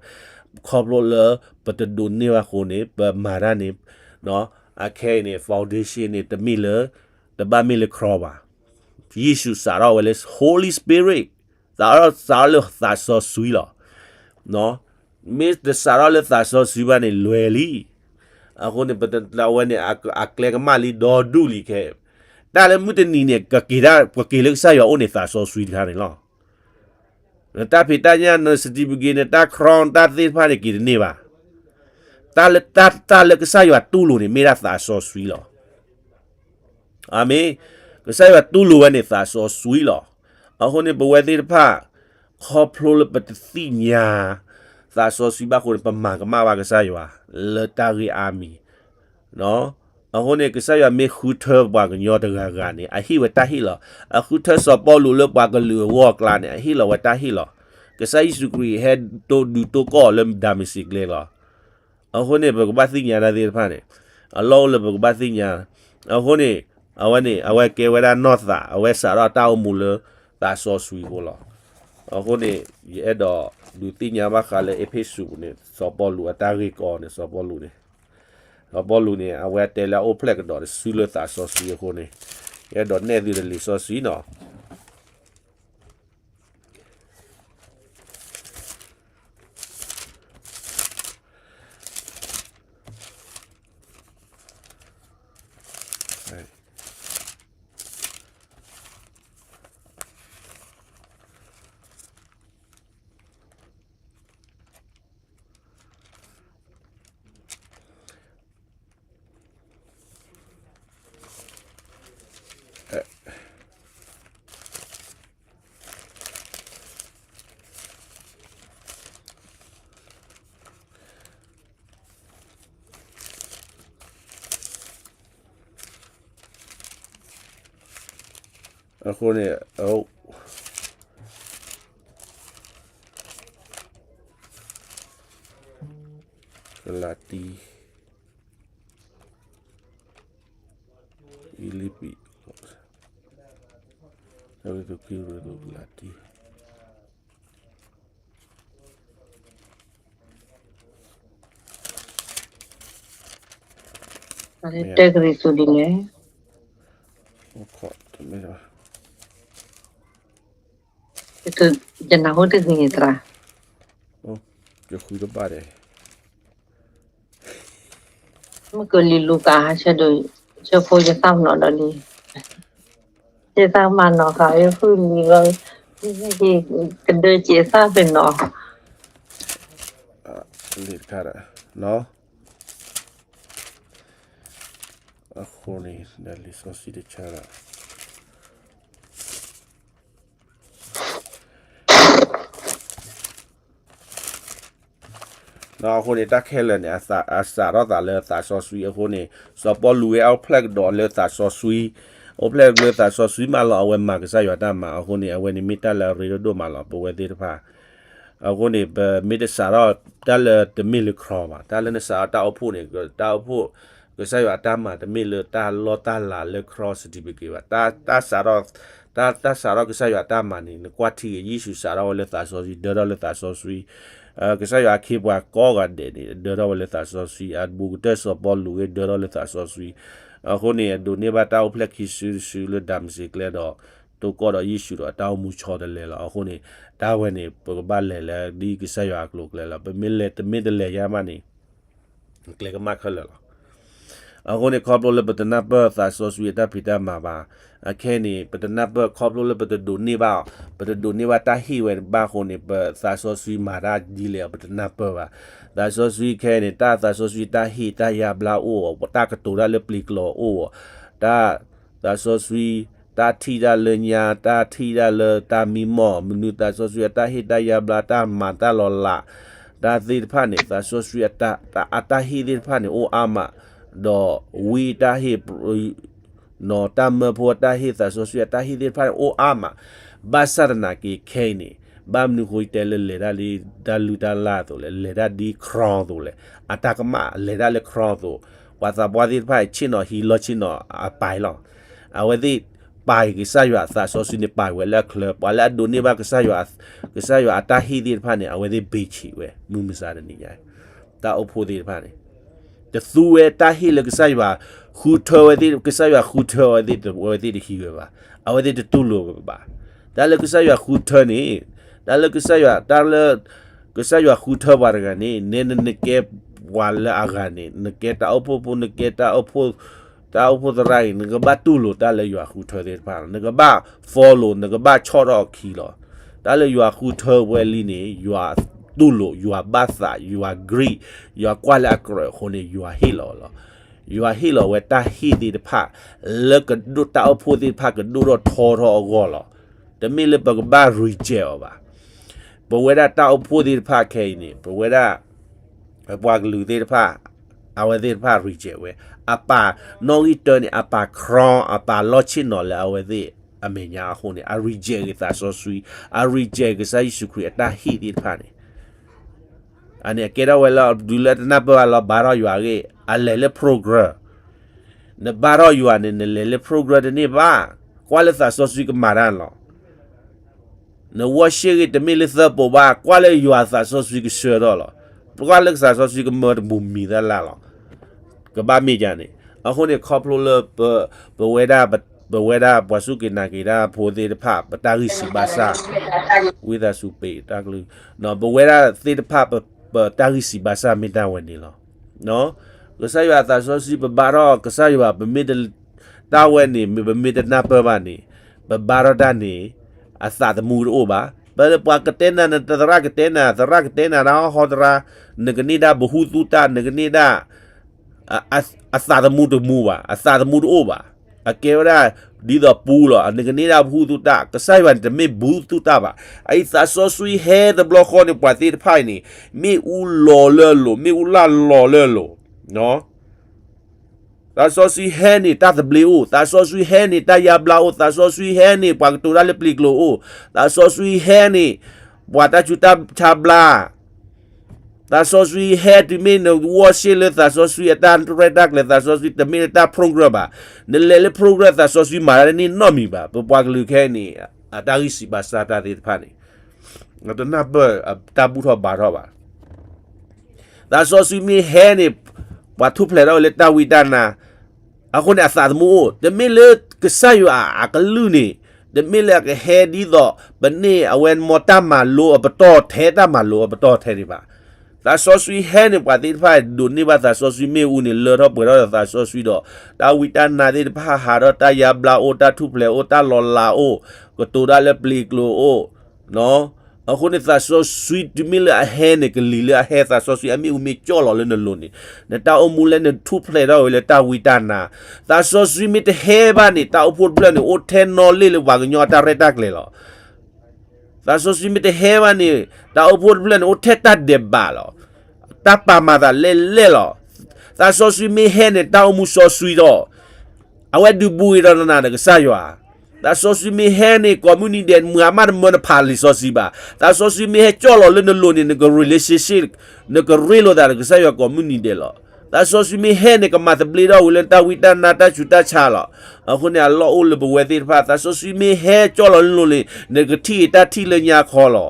ခီဖျိလၢပတဒိးန့ၢ်ဘၣ်အဃိန့ၣ် ပမၤတၢ်န့ၣ် အခဲအံၤန့ၣ် foundation န့ၣ် တမ့ၢ်လၢ တဘၣ်မ့ၢ်လၢ cross ဘၣ်. ယ့ၣ်ၡူးစးထီၣ်ဝဲလၢ Holy Spirit, စးထီၣ် စးထီၣ်လၢသးစီဆှံလီၤ. မ့ၢ်တစးထီၣ်လၢသးစီဆှံဘၣ်န့ၣ် လွဲၤလံ. အဃိန့ၣ် ပတ အဝဲန့ၣ် အကျဲကမၣ်လံ ဒီဒူၣ်လံခဲ, တၢ်လၢမုၢ်တနံၤန့ၣ် ကက့ၤတၢ် ပက့ၤလၢကစၢ်ယွၤအိၣ်န့ၣ် သးစီဆှံတခါန့ၣ်လီၤ. နတၢ်ဖံးတၢ်ညၣ် န certificate နတၢ် crown တၢ်သ့ၣ်တဖၣ်န့ၣ် က့ၤတန့ၢ်ဘၣ်. တၢ်လၢ တၢ် တၢ်လၢကစၢ်ယွၤတူၢ်လိာ်န့ၣ် မ့ၢ်ဒၣ်သးစီဆှံလီၤ. အၤမ့ၣ်. ကစၢ်ယွၤတူၢ်လိာ်ဝဲန့ၣ် သးစီဆှံလီၤ. အဃိန့ၣ် ပဝဲသ့ၣ်တဖၣ် ခီဖျိလၢပတသ့ၣ်ညါ သးစီဆှံဘၣ်အဃိန့ၣ် ပမၤကမၣ်ဘၣ်ကစၢ်ယွၤ လၢတၢ်ဂ့ၢ်အါမံၤ အဃိန့ၣ် ကစၢ်ယွၤမ့ၢ်ဃုထၢပှၤကညီတဂၤဂၤန့ၣ် အဟ့ၣ်ဝဲတၢ်ဟ့ၣ်လီၤ. အဃုထၢစီၤပီလူးလၢပှၤကလုာ်အဂီၢ်အကျါန့ၣ် အဟ့ၣ်လီၤဝဲတၢ်ဟ့ၣ်လီၤ. ကစၢ်ယ့ၣ်ၡူးခရံာ်ဟဲဒိးဒုးတိၢ်ကီၢ်လၢဒၤမ့းစ့းကျဲလီၤ. အဃိန့ၣ် ပကဘၣ်သ့ၣ်ညါတၢ်သ့ၣ်တဖၣ်န့ၣ် အလီၢ်အိၣ်လၢပကဘၣ်သ့ၣ်ညါ. အဃိန့ၣ် အဝဲန့ၣ် အဝဲကဲဝဲဒၣ်နီၢ်သး အဝဲစးထီၣ်တၢ်အိၣ်မူလၢသးစီဆှံအဃိလီၤ. အဃိန့ၣ် ယအဲၣ်ဒိးဒုးသ့ၣ်ညါဘၣ်ဃးလၢအ့းဖ့းစူးန့ၣ် စီၤပီလူးအတၢ်ဂ့ၢ်ကီန့ၣ် စီၤပီလူးန့ၣ် စီၤပီလူးန့ၣ် အဝဲတဲလၢအအိၣ်ဖျဲၣ်ကဒီးတစုလၢသးစီဆှံအဃိန့ၣ် ယအဲၣ်ဒိးနဲၣ်သုတၢ်လံာ်စီဆှံနီၤ. အဃိန့ၣ် ကလၤတံ ဖံလံးပံး ကလၤတံ တဲကရံၣ်သူးဒ်လဲၣ် ယနၢ်ဟူတဂ့ၤသရၣ် ယဃုတဘၣ်ဒီး မ့ၢ်ကလံၤလူၤကၤဟးဆၢဒိၣ် ဆၢဖိယသၣ်မနီၤဒီးလံ ယသၣ်မနီၤဃာ်ဝဲဃုလံၤလီၤ ကဒၢစ့သၣ်ပ့ၤနီၤ လံတခါဒီး နီၤ အဃ အဃိန့ၣ် လံာ်စီဆှံတဆၢဒီး ဒီးအဃိန့ၣ် တၢ်ခဲလၢာ်န့ၣ် အစးထီၣ်သးလၢသးစီဆှံအဃိန့ၣ် စီၤပီလူးဝဲအိၣ်ဖျဲၣ်ကဒီးလၢသးစီဆှံ, အိၣ်ဖျဲၣ်လၢသးစီဆှံမးလီၤ. အဝဲမၤကစၢ်ယွၤတၢ်မၤအဃိန့ၣ် အဝဲန့ၣ်မ့ၢ်တၢ်လၢအရ့ဒိၣ်ဒိၣ်မးလီၤ ပဝဲသ့ၣ်တဖၣ်. အဃိန့ၣ် ပမ့ၢ်တစးထီၣ်တၢ်လၢတမ့ၢ်လၢခီဘၣ်, တၢ်လၢနစးထီၣ်တၢ်အိၣ်ဖှိၣ်န့ၣ် တၢ်အိၣ်ဖှိၣ် ကစၢ်ယွၤအတၢ်မၤတမ့ၢ်လၢတၢ်လီၢ်တၢ်လၤလၢခီ certificate ဘၣ်. တၢ်စးထီၣ် တၢ်စးထီၣ်ကစၢ်ယွၤအတၢ်မၤန့ၣ် နကွၢ်ထံဂ့ၤ ယ့ၣ်ၡူးစးထီၣ်ဝဲလၢသးစီဆှံ ဒၢထီၣ်လၢသးစီဆှံ, ကစၢ်ယွၤအခ့အပှၤကိးဂၤဒဲးန့ၣ် ဒၢထီၣ်ဝဲလၢသးစီဆှံ, အဘူးကတၢၢ်စီၤပီလူးဂ့ၤ ဒၢထီၣ်လၢသးစီဆှံ. အဃိန့ၣ် အဒိးန့ၢ်ဘၣ်တၢ်အိၣ်ဖျဲၣ်ခံစုတစုလၢဒၤမစ့းကျဲဒီး တိၢ်ကီၢ်ဒီးယ့ၣ်ၡူးဒီးအတၢ်အိၣ်မူဆီတလဲလီၤ. အဃိန့ၣ် တၢ်ဝဲန့ၣ် ပကဘၣ်လဲၤလၢဒ်ကစၢ်ယွၤအကျိၤအကျဲလီၤ. ပမ့ၢ်လဲၤတမ့ၢ်တလဲၤယါမးန့ၣ် ကျဲကမၣ်ခဲလၢာ်လီၤ. အဃိန့ၣ် ခီဖျိလၢပတနၢ်ပၢၢ်သးစီဆှံအတၢ်ဖံးတၢ်မၤဘၣ်. အခဲအံၤန့ၣ် ပတနၢ်ပၢၢ်ခီဖျိလၢပတဒိးန့ၢ်ဘၣ်အီၤ, ပတဒိးန့ၢ်ဘၣ်တၢ်ဟ့ၣ်ဝဲဘၣ်အဃိန့ၣ် ပသးစီဆှံမၤတၢ်ဒ်လဲၣ်အီၤ ပတနၢ်ပၢၢ်ဘၣ်. သးစီဆှံခဲအံၤန့ၣ် တၢ်သးစီဆှံတၢ်ဟ့ၣ်တၢ်ယါဘျါအိၣ်အီၤ, တၢ်ကတိၤတၢ်လၢပျ့ၤကျိာ်အိၣ်အီၤ, တၢ်သးစီဆှံ တၢ်ထံၣ်တၢ်လၢညါ, တၢ်ထံၣ်တၢ်လၢတၢ်မံမီၢ်, မနုၤသးစီဆှံအတၢ်ဟ့ၣ်တၢ်ယါဘျါ, တၢ်မၤတၢ်လီၤလး, တၢ်သ့ၣ်တဖၣ်န့ၣ် သးစီဆှံအတၢ်ဟ့ၣ်သ့ၣ်တဖၣ်န့ၣ် အိၣ်အါမး, ဒီးဝံအတၢ်ဟ့ၣ် နီၢ်တၢ်မၢဖိအတၢ်ဟ့ၣ် သးစီဆှံအတၢ်ဟ့ၣ်သ့ၣ်တဖၣ်န့ၣ် အိၣ်အါမး, ဘၣ်ဆၣ်သနာ်က့ခဲအံၤန့ၣ် ဘၣ်မနုၤဃိတဲလၢလဲၤတၢ်လံ တၢ်လုၢ်တၢ်လၢ်အသိးလဲၣ်, လဲၤတၢ်ဒ်ခရီအသိးလဲၣ်, အတၢ်ကမၣ်လဲၤတၢ်လၢခရီအသိး, ပှၤသးပှၢ်သ့ၣ်တဖၣ်အံၤ ဆ့ၣ်နီၤဟံးလီၢ်ဆ့ၣ်နီၤအပာ်လီၤ. အဝဲသ့ၣ်ပာ်က့ၤကစၢ်ယွၤသးစီဆှံန့ၣ် ပာ်ဝဲလၢအချၢ, ပှၤလၢအဒိးန့ၢ်ဘၣ်ကစၢ်ယွၤ, ကစၢ်ယွၤအတၢ်ဟ့ၣ်သ့ၣ်တဖၣ်န့ၣ် အဝဲသ့ၣ်ဘ့ၣ်ဆံးဝဲ မုၢ်မဆါတနံၤညါ တၢ်အိၣ်ဖှိၣ်သ့ၣ်တဖၣ်န့ၣ် တသူဝဲတၢ်ဟ့ၣ်လၢကစၢ်ယွၤ ဃုထၢဝဲသ့ၣ်, ကစၢ်ယွၤဃုထၢဝဲသ့ၣ် အဝဲသ့ၣ်တဟံးဝဲဘၣ်, အဝဲသ့ၣ်တတူၢ်လိာ်ဝဲဘၣ်. တၢ်လၢကစၢ်ယွၤဃုထၢန့ၣ်, တၢ်လၢကစၢ်ယွၤ, တၢ်လၢ ကစၢ်ယွၤဃုထၢပှၤတဂၤန့ၣ် နဲနကဲပှၤလၢအဂၤန့ၣ် နကဲတၢ်အိၣ်ဖှိၣ်ဖိ, နကဲတၢ်အိၣ်ဖှိၣ်, တၢ်အိၣ်ဖှိၣ်သရၣ်အံၤ နကဘၣ်တူၢ်လိာ်တၢ်လၢယွၤဃုထၢသ့ၣ်တဖၣ်, နကဘၣ် follow, နကဘၣ်ဆီၣ်ထီၣ်အခံလီၤ. တၢ်လၢယွၤဃုထၢဝဲလံန့ၣ် ယွၤတူၢ်လိာ်, ယွၤဘၣ်သး, ယွၤ agree, ယွၤကွၢ်လၢအကြၢးအဃိန့ၣ် ယွၤဟ့ၣ်လီၤဝဲလီၤ. ယွၤဟ့ၣ်လီၤဝဲတၢ်ဟ့ၣ်သ့ၣ်တဖၣ် လၢကဒိၣ်တၢ်အိၣ်ဖှိၣ်သ့ၣ်တဖၣ်ကဒိၣ်ထီၣ်ထီထီၣ်အဂီၢ်လီၤ. တမ့ၢ်လၢပကဘၣ် reject အီၤဘၣ်. ပဝဲဒၣ်တၢ်အိၣ်ဖှိၣ်သ့ၣ်တဖၣ်ခဲအံၤန့ၣ် ပဝဲဒၣ် ပပှၤကလုာ်သ့ၣ်တဖၣ် အဝဲသ့ၣ်တဖၣ် reject ဝဲ, အပာ်နီၣ်ဂံၢ်တၢန့ၣ် အပာ် ခရီ အပာ်လီၢ်ဆ့ၣ်နီၤလၢအဝဲသ့ၣ်အမဲာ်ညါအဃိန့ၣ် အ reject က့ၤသးစီဆှံ, အ reject ကစၢ်ယ့ၣ်ၡူးခရံာ်အတၢ်ဟ့ၣ်သ့ၣ်တဖၣ်န့ၣ် အန့ၣ်အကဲထီၣ်ဝဲလၢ ဒုးလၢတနၢ်ပၢၢ်ဘၣ်လီၤ ဘါထီၣ်ယွၤအဂ့ၢ်, အလဲၤလၢ program, နဘါထီၣ်ယွၤန့ၣ် နလဲၤလၢ program တန့ၢ်ဘၣ်, ကွၢ်လၢသးစီဆှံကမၤတၢ်လီၤ. န worship ဂ့ၤတမ့ၢ်လၢသၢပိာ်ဘၣ်, ကွၢ်လၢယွၤသးစီဆှံကဆှၢထီၣ်လီၤ. ကွၢ်လၢကသးစီဆှံကမၢတဘူးမံၤသၣ်လၢ်လီၤ. ကဘၣ်မ့ၢ်ဒ်န့ၣ်, အဃိန့ၣ် ခီဖျိလၢ ပဝဲဒၣ် ပဝဲဒၣ်ပှၤစူၢ်က့ၤနာ်က့ၤတၢ်ဖိသ့ၣ်တဖၣ် ပတၢ်ဂံၢ်စၢ်ဘါစၢ်, ဝံသးစူၤပ့းတၢ်ကလုၢ်, ပဝဲဒၣ်သ့ၣ်တဖၣ် ပတၢ်ဂံၢ်စၢ်ဘါစၢ်မ့ၢ်တၢ်ဝဲန့ၣ်လီၤ. ကစၢ်ယွၤအသးစီဆှံ ပဘါထီၣ်ကစၢ်ယွၤ ပမ့ၢ်တ တၢ်ဝဲန့ၣ် ပမ့ၢ်တနၢ်ပၢၢ်ဘၣ်န့ၣ် ပဘါထီၣ်တၢ်န့ၣ် အသးသမူတအိၣ်ဘၣ်. ပပှၤကတဲနၤ နသရၣ်ကတဲနၤ သရၣ်ကတဲနၤ တၢ်ဟီၣ်ဟီတရါ နကန့ၢ်ဒၣ်ဘဟုသူၣ်တၢ် နကန့ၢ်ဒၣ် အသးသမူတမူဘၣ်, အသးသမူတအိၣ်ဘၣ်. အကဲဝဲဒၣ် ဒ်သိးပူလီၤ, နကန့ၢ်ဒၣ်ဘဟုသူၣ်တၢ်, ကစၢ်ယွၤန့ၣ်တမ့ၢ်ဘဟုသူၣ်တၢ်ဘၣ်. အအံၤသးစီဆှံဟဲတဘျီဃီန့ၣ် ပှၤသ့ၣ်တဖၣ်အံၤန့ၣ် မ့ၣ်အူလီၤလၢအလိၤ, မ့ၣ်အူလၢ်လီၤလၢအလိၤ. သးစီဆှံဟဲန့ၣ် တၢ်သဘျ့အိၣ်, သးစီဆှံဟဲန့ၣ် တၢ်ယါဘျါအိၣ်, သးစီဆှံဟဲန့ၣ် ပှၤကတိၤတၢ်လၢပျ့ၤကျိာ်အိၣ်, သးစီဆှံဟဲန့ၣ် ပှၤတၢ်ဆူးတၢ်ဆါဘျါ သးစီဆှံဟဲတုၤမ့ၢ်န worship လၢသးစီဆှံအတၢ်ရဲၣ်တၢ်ကျဲၤ သးစီဆှံတမ့ၢ်လၢတၢ် program ဘၣ်. နလဲၤလၢ program သးစီဆှံမၤတၢ်တန့ၢ်နီတမံၤဘၣ်. ပပှၤကလုာ်ခဲအံၤန့ၣ် အတၢ်ဂံၢ်စၢ်ဘါစၢ်တၢ်သ့ၣ်တဖၣ်န့ၣ် တနၢ်ပၢၢ်တၢ်ဘူၣ်ထီၣ်ဘါထီၣ်ဘၣ်. သးစီဆှံမ့ၢ်ဟဲန့ၣ် ပှၤထူၣ်ဖျဲးထီၣ်ဝဲလၢတၢ်ဝံတၢ်နါ အဃိန့ၣ် အသးသမူအိၣ်, တမ့ၢ်လၢကစၢ်ယွၤအကလုၢ်န့ၣ် တမ့ၢ်လၢအကဟဲဒ်သိး ပန့ၢ်အဝဲမ့ၢ်တၢ်မၤလိအပတီၢ်ထဲ တၢ်မၤလိအပတီၢ်ထဲန့ၣ်ဘၣ်. သးစီဆှံဟဲန့ၣ် ပှၤသ့ၣ်တဖၣ်ဒိးန့ၢ်ဘၣ်သးစီဆှံမ့ၣ်အူန့ၣ် လၢထီၣ်ပှဲၤထီၣ်ဒီးသးစီဆှံဒီး တၢ်ဝံတၢ်နါသ့ၣ်တဖၣ်ဟးထီၣ် တၢ်ယါဘျါအိၣ် တၢ်ထူၣ်ဖျဲးအိၣ် တၢ်လီၤလးအိၣ် ကတိၤတၢ်လၢပျ့ၤကျိာ်အိၣ် နီၢ် အဃိန့ၣ် သးစီဆှံတုၤမ့ၢ်လၢအဟဲန့ၣ် ကလံၤလၢအဟဲ သးစီဆှံအမ့ၣ်အူမ့ၢ်ကၠီၣ်လီၤလၢနလိၤန့ၣ်, နတၢ်အိၣ်မူလၢနထူၣ်ဖျဲးထီၣ်ဝဲလၢတၢ်ဝံတၢ်နါ, သးစီဆှံမ့ၢ်တဟဲဘၣ်န့ၣ် တၢ်အိၣ်ဖှိၣ်တဖျၢၣ်န့ၣ် အိၣ်ထဲနီၣ်လ့ၣ်လၢပှၤကညီအတၢ်ရဲၣ်တၢ်ကျဲၤလီၤ. သးစီဆှံမ့ၢ်တဟဲဘၣ်န့ၣ် တၢ်အိၣ်ဖှိၣ်တဖျၢၣ်န့ၣ် အိၣ်ထဲတၢ်ဒဲးဘးလီၤ. တၢ်ပာ်မၤသးလဲၣ်လဲၣ်လီၤ. သးစီဆှံမ့ၢ်ဟဲန့ၣ် တၢ်အိၣ်မူစီဆှံဒီး အဝဲဒုးဘူးက့ၤဒီးနၤဒီးကစၢ်ယွၤ. သးစီဆှံမ့ၢ်ဟဲန့ၣ် ကိးမုၢ်နံၤဒဲး မုၢ်အမးတမၢနဖးလံာ်စီဆှံဘၣ်. သးစီဆှံမ့ၢ်ဟဲကၠီၣ်လီၤလၢနလိၤန့ၣ် နက relationship နကရ့လိာ်သးဒီးကစၢ်ယွၤကိးမုၢ်နံၤဒဲးလီၤ. သးစီဆှံမ့ၢ်ဟဲန့ၣ် ကမၤသဘျ့ထီၣ်ဝဲလၢတၢ်ဝံတၢ်နါတၢ်ဆူးတၢ်ဆါလီၤ. အဃိန့ၣ် အလီၢ်အိၣ်လၢပဝဲသ့ၣ်တဖၣ် သးစီဆှံမ့ၢ်ဟဲကၠီၣ်လီၤလၢနလိၤန့ၣ် နကထံၣ်အတၢ်ထံၣ်လၢညါခီလီၤ.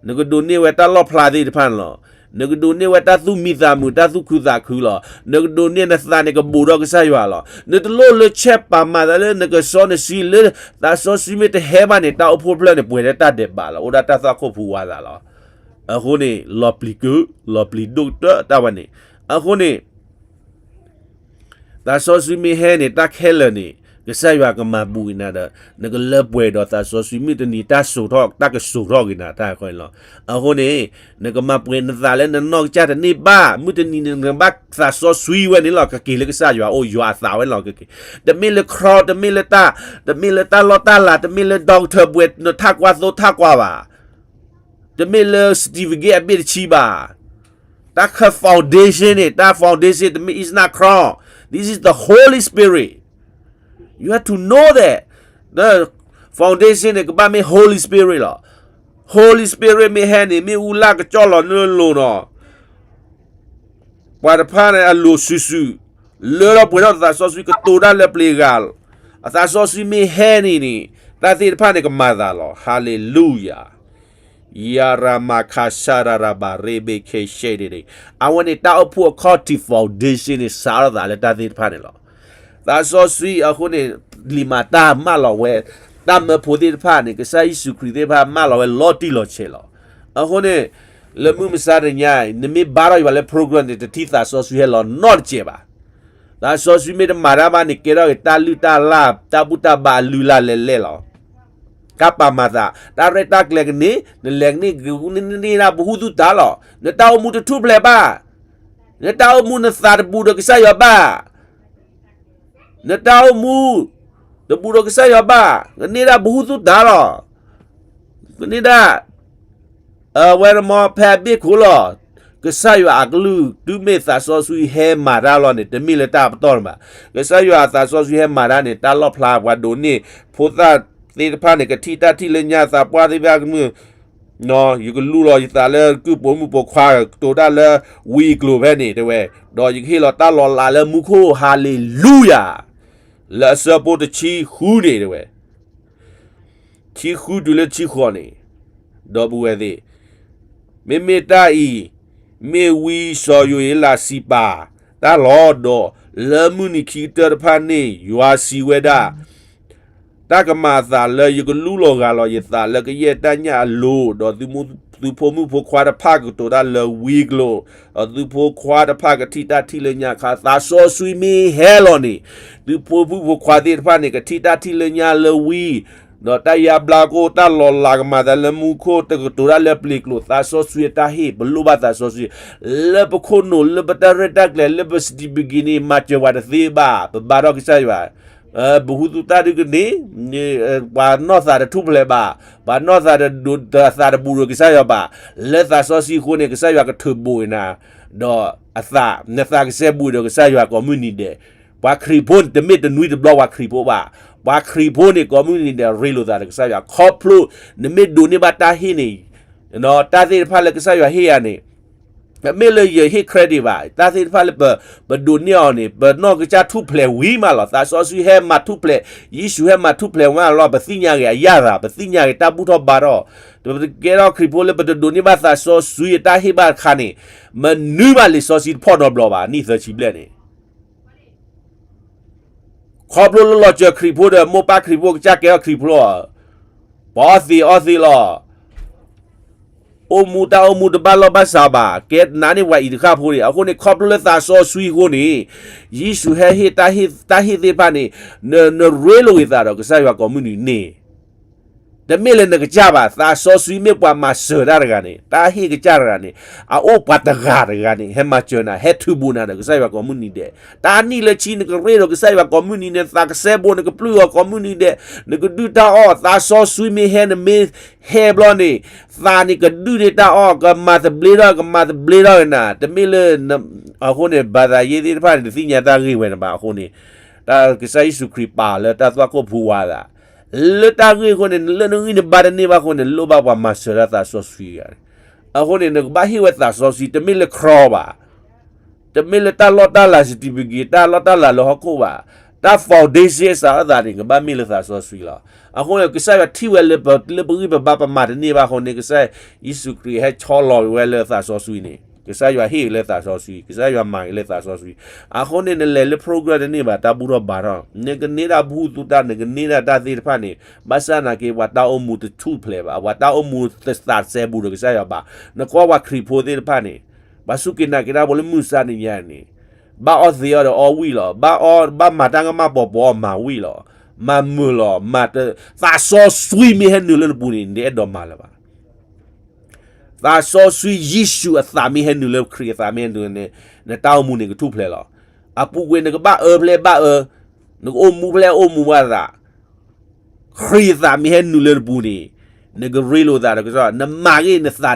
နကဒိးန့ၢ်ဝဲတၢ်လီၣ်ဖျါသ့ၣ်တဖၣ်န့ၣ်လီၤ. နကဒိးန့ၢ်ဝဲတၢ်သူၣ်မံသးမုာ် တၢ်သူၣ်ခုသးခုလီၤ. နကဒိးန့ၢ်နသးန့ၣ်ကဘူးဒီးကစၢ်ယွၤလီၤ. နတလိၣ်လၢဆဲးပာ်မၤသးလၢနကစီနဆှံလၢ သးစီဆှံမ့ၢ်တဟဲဘၣ်န့ၣ် တၢ်အိၣ်ဖှိၣ်တဖျၢၣ်န့ၣ် ပှဲၤလၢတၢ်ဒဲးဘးလီၤ. အိၣ်ဒၣ်တၢ်သွၣ်ခိၣ်ဖူဝါသးလီၤ. အဃိန့ၣ် လီၤပျံၤကုၢ် လီၤပျံၤဒိၣ်ကတၢၢ်တၢ်ဝဲန့ၣ်. အဃိန့ၣ် သးစီဆှံမ့ၢ်ဟဲန့ၣ် တၢ်ခဲလၢာ်န့ၣ် ကစၢ်ယွၤကမၤဘူးက့ၤနၤဒီး နကလၢပှဲၤဒီးသးစီဆှံ မုၢ်တနံၤတၢ်စိာ်ထီၣ် တၢ်ကစိာ်ထီၣ်က့ၤနၤတၢ်ဃီလီၤ. အဃိန့ၣ် နကမၤပှဲၤနသးလၢနနီၢ်ကစၢ်တန့ၢ်ဘၣ် မုၢ်တနံၤနကဘၣ်သးစီဆှံဝဲန့ၣ်လီၤ. ကက့ၤလၢကစၢ်ယွၤအိၣ် ယွၤအသးဝဲလီၤ. ကက့ၤ တမ့ၢ်လၢ ခရီး တမ့ၢ်လၢတၢ် တမ့ၢ်လၢတၢ်လီၢ်တၢ်လၤ တမ့ၢ်လၢ doctor ပှဲၤနထးကွၢ်သိထးကွၢ်ဘၣ်. တမ့ၢ်လၢ certificate အဘ့ၣ်တဆံဘၣ်. တၢ်ခၢ foundation န့ၣ် တၢ် foundation တမ့ၢ် is not crown. This is the Holy Spirit. You have to know that the foundation န့ၣ် ကဘၣ်မ့ၢ် Holy Spirit လီၤ. Holy Spirit မ့ၢ်ဟဲန့ၣ် မ့ၣ်အူလၢ်ကကၠီၣ်လီၤနလိၤနီၤ ပှၤတဖၣ်န့ၣ် အလိၤစုာ်စုာ် လၢထီၣ်ပှဲၤထီၣ်သးစီဆှံကတိၤတၢ်လၢပျ့ၤဂၤ, အသးစီဆှံမ့ၢ်ဟဲန့ၣ်န့ၣ် တၢ်သ့ၣ်တဖၣ်န့ၣ်ကမၤသးလီၤ. Hallelujah. ယၤရမၤခးဆၢရရဘၣ်ရ့ဘ့ၣ်ခဲရှဲဒ့ဒ့, အဝဲန့ၣ်တၢ်အိၣ်ဖှိၣ်အခီၣ်ထံး foundation န့ၣ် စးထီၣ်သးလၢတၢ်သ့ၣ်တဖၣ်န့ၣ်လီၤ. သးစီဆှံအဃိန့ၣ် လံာ်မၤတၢ်မၢလီၤဝဲ တၢ်မၢဖိသ့ၣ်တဖၣ်န့ၣ် ကစၢ်ယ့ၣ်ၡူးခရံာ်သ့ၣ်တဖၣ်မၢလီၤဝဲလီၤတံၢ်လီၤဆဲးလီၤ. အဃိန့ၣ် လၢမုၢ်မဆါတနံၤညါ နမ့ၢ်ဘါထီၣ်ယွၤလၢ program န့ၣ် တထံၣ်သးစီဆှံဟဲလီၤနီတစဲးဘၣ်. သးစီဆှံမ့ၢ်တမၤတၢ်ဘၣ်န့ၣ် ကဲထီၣ်က့ၤတၢ်လုၢ်တၢ်လၢ် တၢ်ဘူၣ်တၢ်ဘါအလုၢ်အလၢ်လဲၣ်လဲၣ်လီၤ. တၢ်ပာ်မၤသး တၢ်ရဲၣ်တၢ်ကျဲၤကန့ၢ် နလဲၤကန့ၢ်ကန့ၢ်ဒၣ်ပဟူသူၣ်တၢ်လီၤ. နတၢ်အိၣ်မူတထူၣ်ဖျဲးဘၣ်. နတၢ်အိၣ်မူနသးတဘူးဒီးကစၢ်ယွၤဘၣ်. နတၢ်အိၣ်မူ တဘူးဒီးကစၢ်ယွၤဘၣ်. ကန့ၢ်ဒၣ်ပဟူသူၣ်တၢ်လီၤ. ကန့ၢ်ဒၣ် အဝဲတမီဖဲအဘ့ၣ်ခိၣ်လီၤ. ကစၢ်ယွၤအကလုၢ် တုၤမ့ၢ်သးစီဆှံဟဲမၤတၢ်လီၤန့ၣ် တမ့ၢ်လၢတၢ်ပတီၢ်န့ၣ်ဘၣ်. ကစၢ်ယွၤအသးစီဆှံဟဲမၤတၢ်န့ၣ် တၢ်လီၣ်ဖျါပှၤဒိးန့ၢ် ဖိသၣ်သ့ၣ်တဖၣ်န့ၣ် ကထံၣ်တၢ်ထံၣ်လၢညါသးပှၢ်သ့ၣ်တဖၣ်ကမုၢ် ယကလူလီၤယသးလၢကုၢ်ပိာ်မုၣ်ပိာ်ခွါ ကတိၤတၢ်လၢဝံအကျိၤဖဲန့ၣ်တဲဝဲ, ဒီးယကဟ့ၣ်လီၤတၢ်လီၤလးလၢမူခိၣ် ဟါလ့လူယၤ, လၢအဆၢဖိတဆံဃုန့ၣ်တဲဝဲ ဆံဃုတုၤလၢဆံဃိးန့ၣ်, ဒီပုၢ်ဝဲၢ်သ့ၣ်, မ့မ့ၢ်တၢ်အံၤ မ့ၢ်ဝံစီၤယိၤအ့လးစံးပာ်တၢ်လီၤ. ဒီးလၢမုၢ်နံၤခံကတၢၢ်တဖၣ်န့ၣ် ယွၤစံးဝဲဒၣ်, တၢ်ကမၤအသးလၢယကလူလီၤဂာ်လီၤယသးလၢကယဲၢ်တၢ်ညၣ်အလိၤ, ဒီးသုဖိမုၣ်ဖိခွါတဖၣ်ကကတိၤတၢ်လၢဝံအကျိၤ, ဒီးသုဖိခွါတဖၣ်ကထံၣ်တၢ်ထံၣ်လၢညါခါ, သးစီဆှံမ့ၢ်ဟဲလီၤန့ၣ်, သုဖိမုၣ်ဖိခွါသ့ၣ်တဖၣ်န့ၣ် ကထံၣ်တၢ်ထံၣ်လၢညါလၢဝံ, ဒီးတၢ်ယါဘျါကအိၣ် တၢ်လီၤလးကမၤသးလၢမူခိၣ် တကတိၤတၢ်လၢပျ့ၤကျိၤ, သးစီဆှံအတၢ်ဟ့ၣ်, ပလိၣ်ဘၣ်သးစီဆှံ လၢပခိၣ်နူာ် လၢပတၢ်ရဲၣ်တၢ်ကျဲၤ လၢပစတံးပကံၤန့ၣ် မၤစၢၤပှၤတသ့ဘၣ်, ပဘါထီၣ်ကစၢ်ယွၤ, ပဟူသူၣ်တၢ်ဒုကန့ၢ်, ပှၤနီၢ်သးတထူၣ်ဖျဲးဘၣ်, ပှၤနီၢ်သးတဒိးသးတဘူးဒီးကစၢ်ယွၤဘၣ်, လၢသးစီဆှံအဃိန့ၣ် ကစၢ်ယွၤကထုးဘူးနၤ, ဒီးအသး, နသးကစဲဘူးဒီးကစၢ်ယွၤကိးမုၢ်နံၤဒဲး, ပှၤခရံာ်ဖိန့ၣ် တမ့ၢ်တနွံတဘျီပှၤခရံာ်ဖိဘၣ်, ပှၤခရံာ်ဖိန့ၣ် ကိးမုၢ်နံၤဒဲး ရ့လိာ်သးဒီးကစၢ်ယွၤ, ခီဖျိ နမ့ၢ်ဒိးန့ၢ်ဘၣ်တၢ်ဟ့ၣ်န့ၣ် တၢ်သ့ၣ်တဖၣ်လၢကစၢ်ယွၤဟ့ၣ်ယၤန့ၣ်, တမ့ၢ်လၢယဟ့ၣ် credit ဘၣ်, တၢ်သ့ၣ်တဖၣ်လၢပ, ပဒိးန့ၢ်အီၤန့ၣ် ပနီၢ်ကစၢ်ထူၣ်ဖျဲးဝံၤမးလီၤ, သးစီဆှံဟဲမၤထူၣ်ဖျဲး, ယ့ၣ်ၡူးဟဲမၤထူၣ်ဖျဲးဝံၤမးလီၤ, ပသ့ၣ်ညါဂ့ၤအယၣ်သး, ပသ့ၣ်ညါဂ့ၤတၢ်ဘူၣ်ထီၣ်ဘါထီၣ်, ပကဲထီၣ်ခရံာ်ဖိလၢပတဒိးန့ၢ်ဘၣ်သးစီဆှံအတၢ်ဟ့ၣ်ဘၣ်တခါန့ၣ်, မနုၤမးလံာ်စီဆှံတဖီၣ်နီတဘျီဘၣ်, နံၣ်သၢဆံဘျဲၣ်န့ၣ် ခီဖျိလၢလီၤစၢၤခရံာ်ဖိဒီး မိၢ်ပၢ်ခရံာ်ဖိကစၢ်ကဲထီၣ်ခရံာ်ဖိလီၤ, ပှၤအီသံးအီသံးလီၤ, အိၣ်မူတၢ်အိၣ်မူတဘၣ်လီၢ်ဘၣ်စးဘၣ်, ကဲနးန့ၢ်ပှၤအံၤတဃၣ်ဖိန့ၣ်, အဃိန့ၣ် ခီဖျိလၢသးစီဆှံအဃိန့ၣ်, ယ့ၣ်ၡူးဟဲဟ့ၣ်တၢ်ဟ့ၣ်, တၢ်ဟ့ၣ်သ့ၣ်တဖၣ်န့ၣ်, န, နရ့လိာ်ဂ့ၤသးဒီးကစၢ်ယွၤကိးမုၢ်နံၤန့ၣ် တမ့ၢ်လၢနကစၢ်ဘၣ်, သးစီဆှံမ့ၢ်ပှၤမၤစၢၤတၢ်တဂၤန့ၣ်, တၢ်ဟ့ၣ်ကစၢ်တဂၤန့ၣ်, အအိၣ်ပှၤတဂၤတဂၤန့ၣ် ဟဲမၤစၢၤနၤ, ဟဲထုးဘူးနၤဒီးကစၢ်ယွၤကိးမုၢ်နံၤဒဲး. တၢ်နံၣ်လၢဆံနကရ့လိာ်ကစၢ်ယွၤကိးမုၢ်နံၤဒဲး, သးကစဲဘူးနကပျုၢ်အီၤကိးမုၢ်နံၤဒဲး, နကဒုၣ်တၢ်အီၣ်, သးစီဆှံမ့ၢ်ဟဲနမ့ၢ်ဟဲဘျီန့ၣ်, သးန့ၣ်ကဒုၣ်န့ၢ်တၢ်အီၣ်, ကမၤသဘျ့ထီၣ်, ကမၤသဘျ့ထီၣ်နၤ, တမ့ၢ်လၢ အဃိန့ၣ် ဘၣ်သးယ့သ့ၣ်တဖၣ်န့ၣ် တသ့ၣ်ညါတၢ်ဂ့ၢ်ဝဲန့ၣ်ဘၣ်အဃိန့ၣ်, တၢ်ကစၢ်ယ့ၣ်ၡူးခရံာ်ပာ်လၢတၢ်သွၣ်ခိၣ်ဖူဝါသး လၢတၢ်ဂ့ၢ်အဃိန့ၣ် လၢနဂံၢ်နဘါတန့ၢ်ဘၣ်အဃိန့ၣ် လိၣ်ဘၣ်ပှၤမၤစၢၤတၢ်သးစီဆှံဂၤန့ၣ်. အဃိန့ၣ် နကဘၣ်ဟ့ၣ်ဝဲသးစီဆှံ တမ့ၢ်လၢ ခရီး ဘၣ်, တမ့ၢ်လၢတၢ်လီၢ်တၢ်လၤ certificate တၢ်လီၢ်တၢ်လၤလၢဟီၣ်ခိၣ်ဘၣ်, တၢ် foundation စးထီၣ်သးန့ၣ် ကဘၣ်မ့ၢ်လၢသးစီဆှံလီၤ. အဃိန့ၣ် ကစၢ်ယွၤထံၣ်ဝဲလၢပဂံၢ်ပဘါပမၤတန့ၢ်ဘၣ်အဃိန့ၣ် ကစၢ်ယ့ၣ်ၡူးခရံာ်ဟဲဆီလီၤဝဲလၢသးစီဆှံန့ၣ် ကစၢ်ယွၤဟ့ၣ်လၢသးစီဆှံ, ကစၢ်ယွၤမၤက့ၤလၢသးစီဆှံ. အဃိန့ၣ် နလဲၤလၢ program တန့ၢ်ဘၣ် တၢ်ဘူၣ်ထီၣ်ဘါထီၣ်, နကန့ၢ်ဒၣ်ဘူၣ်သူတၢ် နကန့ၢ်ဒၣ်တၢ်သ့ၣ်တဖၣ်န့ၣ် ဘၣ်ဆၣ်နာ်က့ ပှၤတၢ်အိၣ်မူတထူၣ်ဖျဲးဘၣ်, ပှၤတၢ်အိၣ်မူတသးစဲဘူးဒီးကစၢ်ယွၤဘၣ်. နကွၢ်ပှၤခရံာ်ဖိသ့ၣ်တဖၣ်န့ၣ် ပှၤစူၢ်က့ၤနာ်က့ၤတၢ်ဖိလၢမုၢ်မဆါတနံၤညါန့ၣ် ဘၣ်အီၣ်သ့အီၣ်ဒီးအီၣ်ဝံၣ်လီၤ, ဘၣ်အီၣ် ဘၣ်မၤတၢ်ကမၣ်ပီၤပီၤအီၤမၤဝံၣ်လီၤ, မၤမုာ်လီၤ, မၤတ, သးစီဆှံမ့ၢ်ဟဲနုာ်လၢနပူၤန့ၣ် နတအဲၣ်ဒိးမၤလၢၤဘၣ်. သးစီဆှံယ့ၣ်ၡူးအသးမ့ၢ်ဟဲနုာ်လၢ ခရံာ်အသးမ့ၢ်ဟဲနုာ်န့ၣ် နတၢ်အိၣ်မူန့ၣ်ကထူၣ်ဖျဲးလီၤ. အပူၤကွံာ်နကဘၣ်အၢဖျဲၣ်ဘၣ်အၢ, နကအိၣ်မူဖျဲၣ်အိၣ်မူဘၣ်သး ခရံာ်အသးမ့ၢ်ဟဲနုာ်လၢနပူၤန့ၣ် နကရ့လိာ်သးဒီးကစၢ်, နမၤဂ့ၤ နသ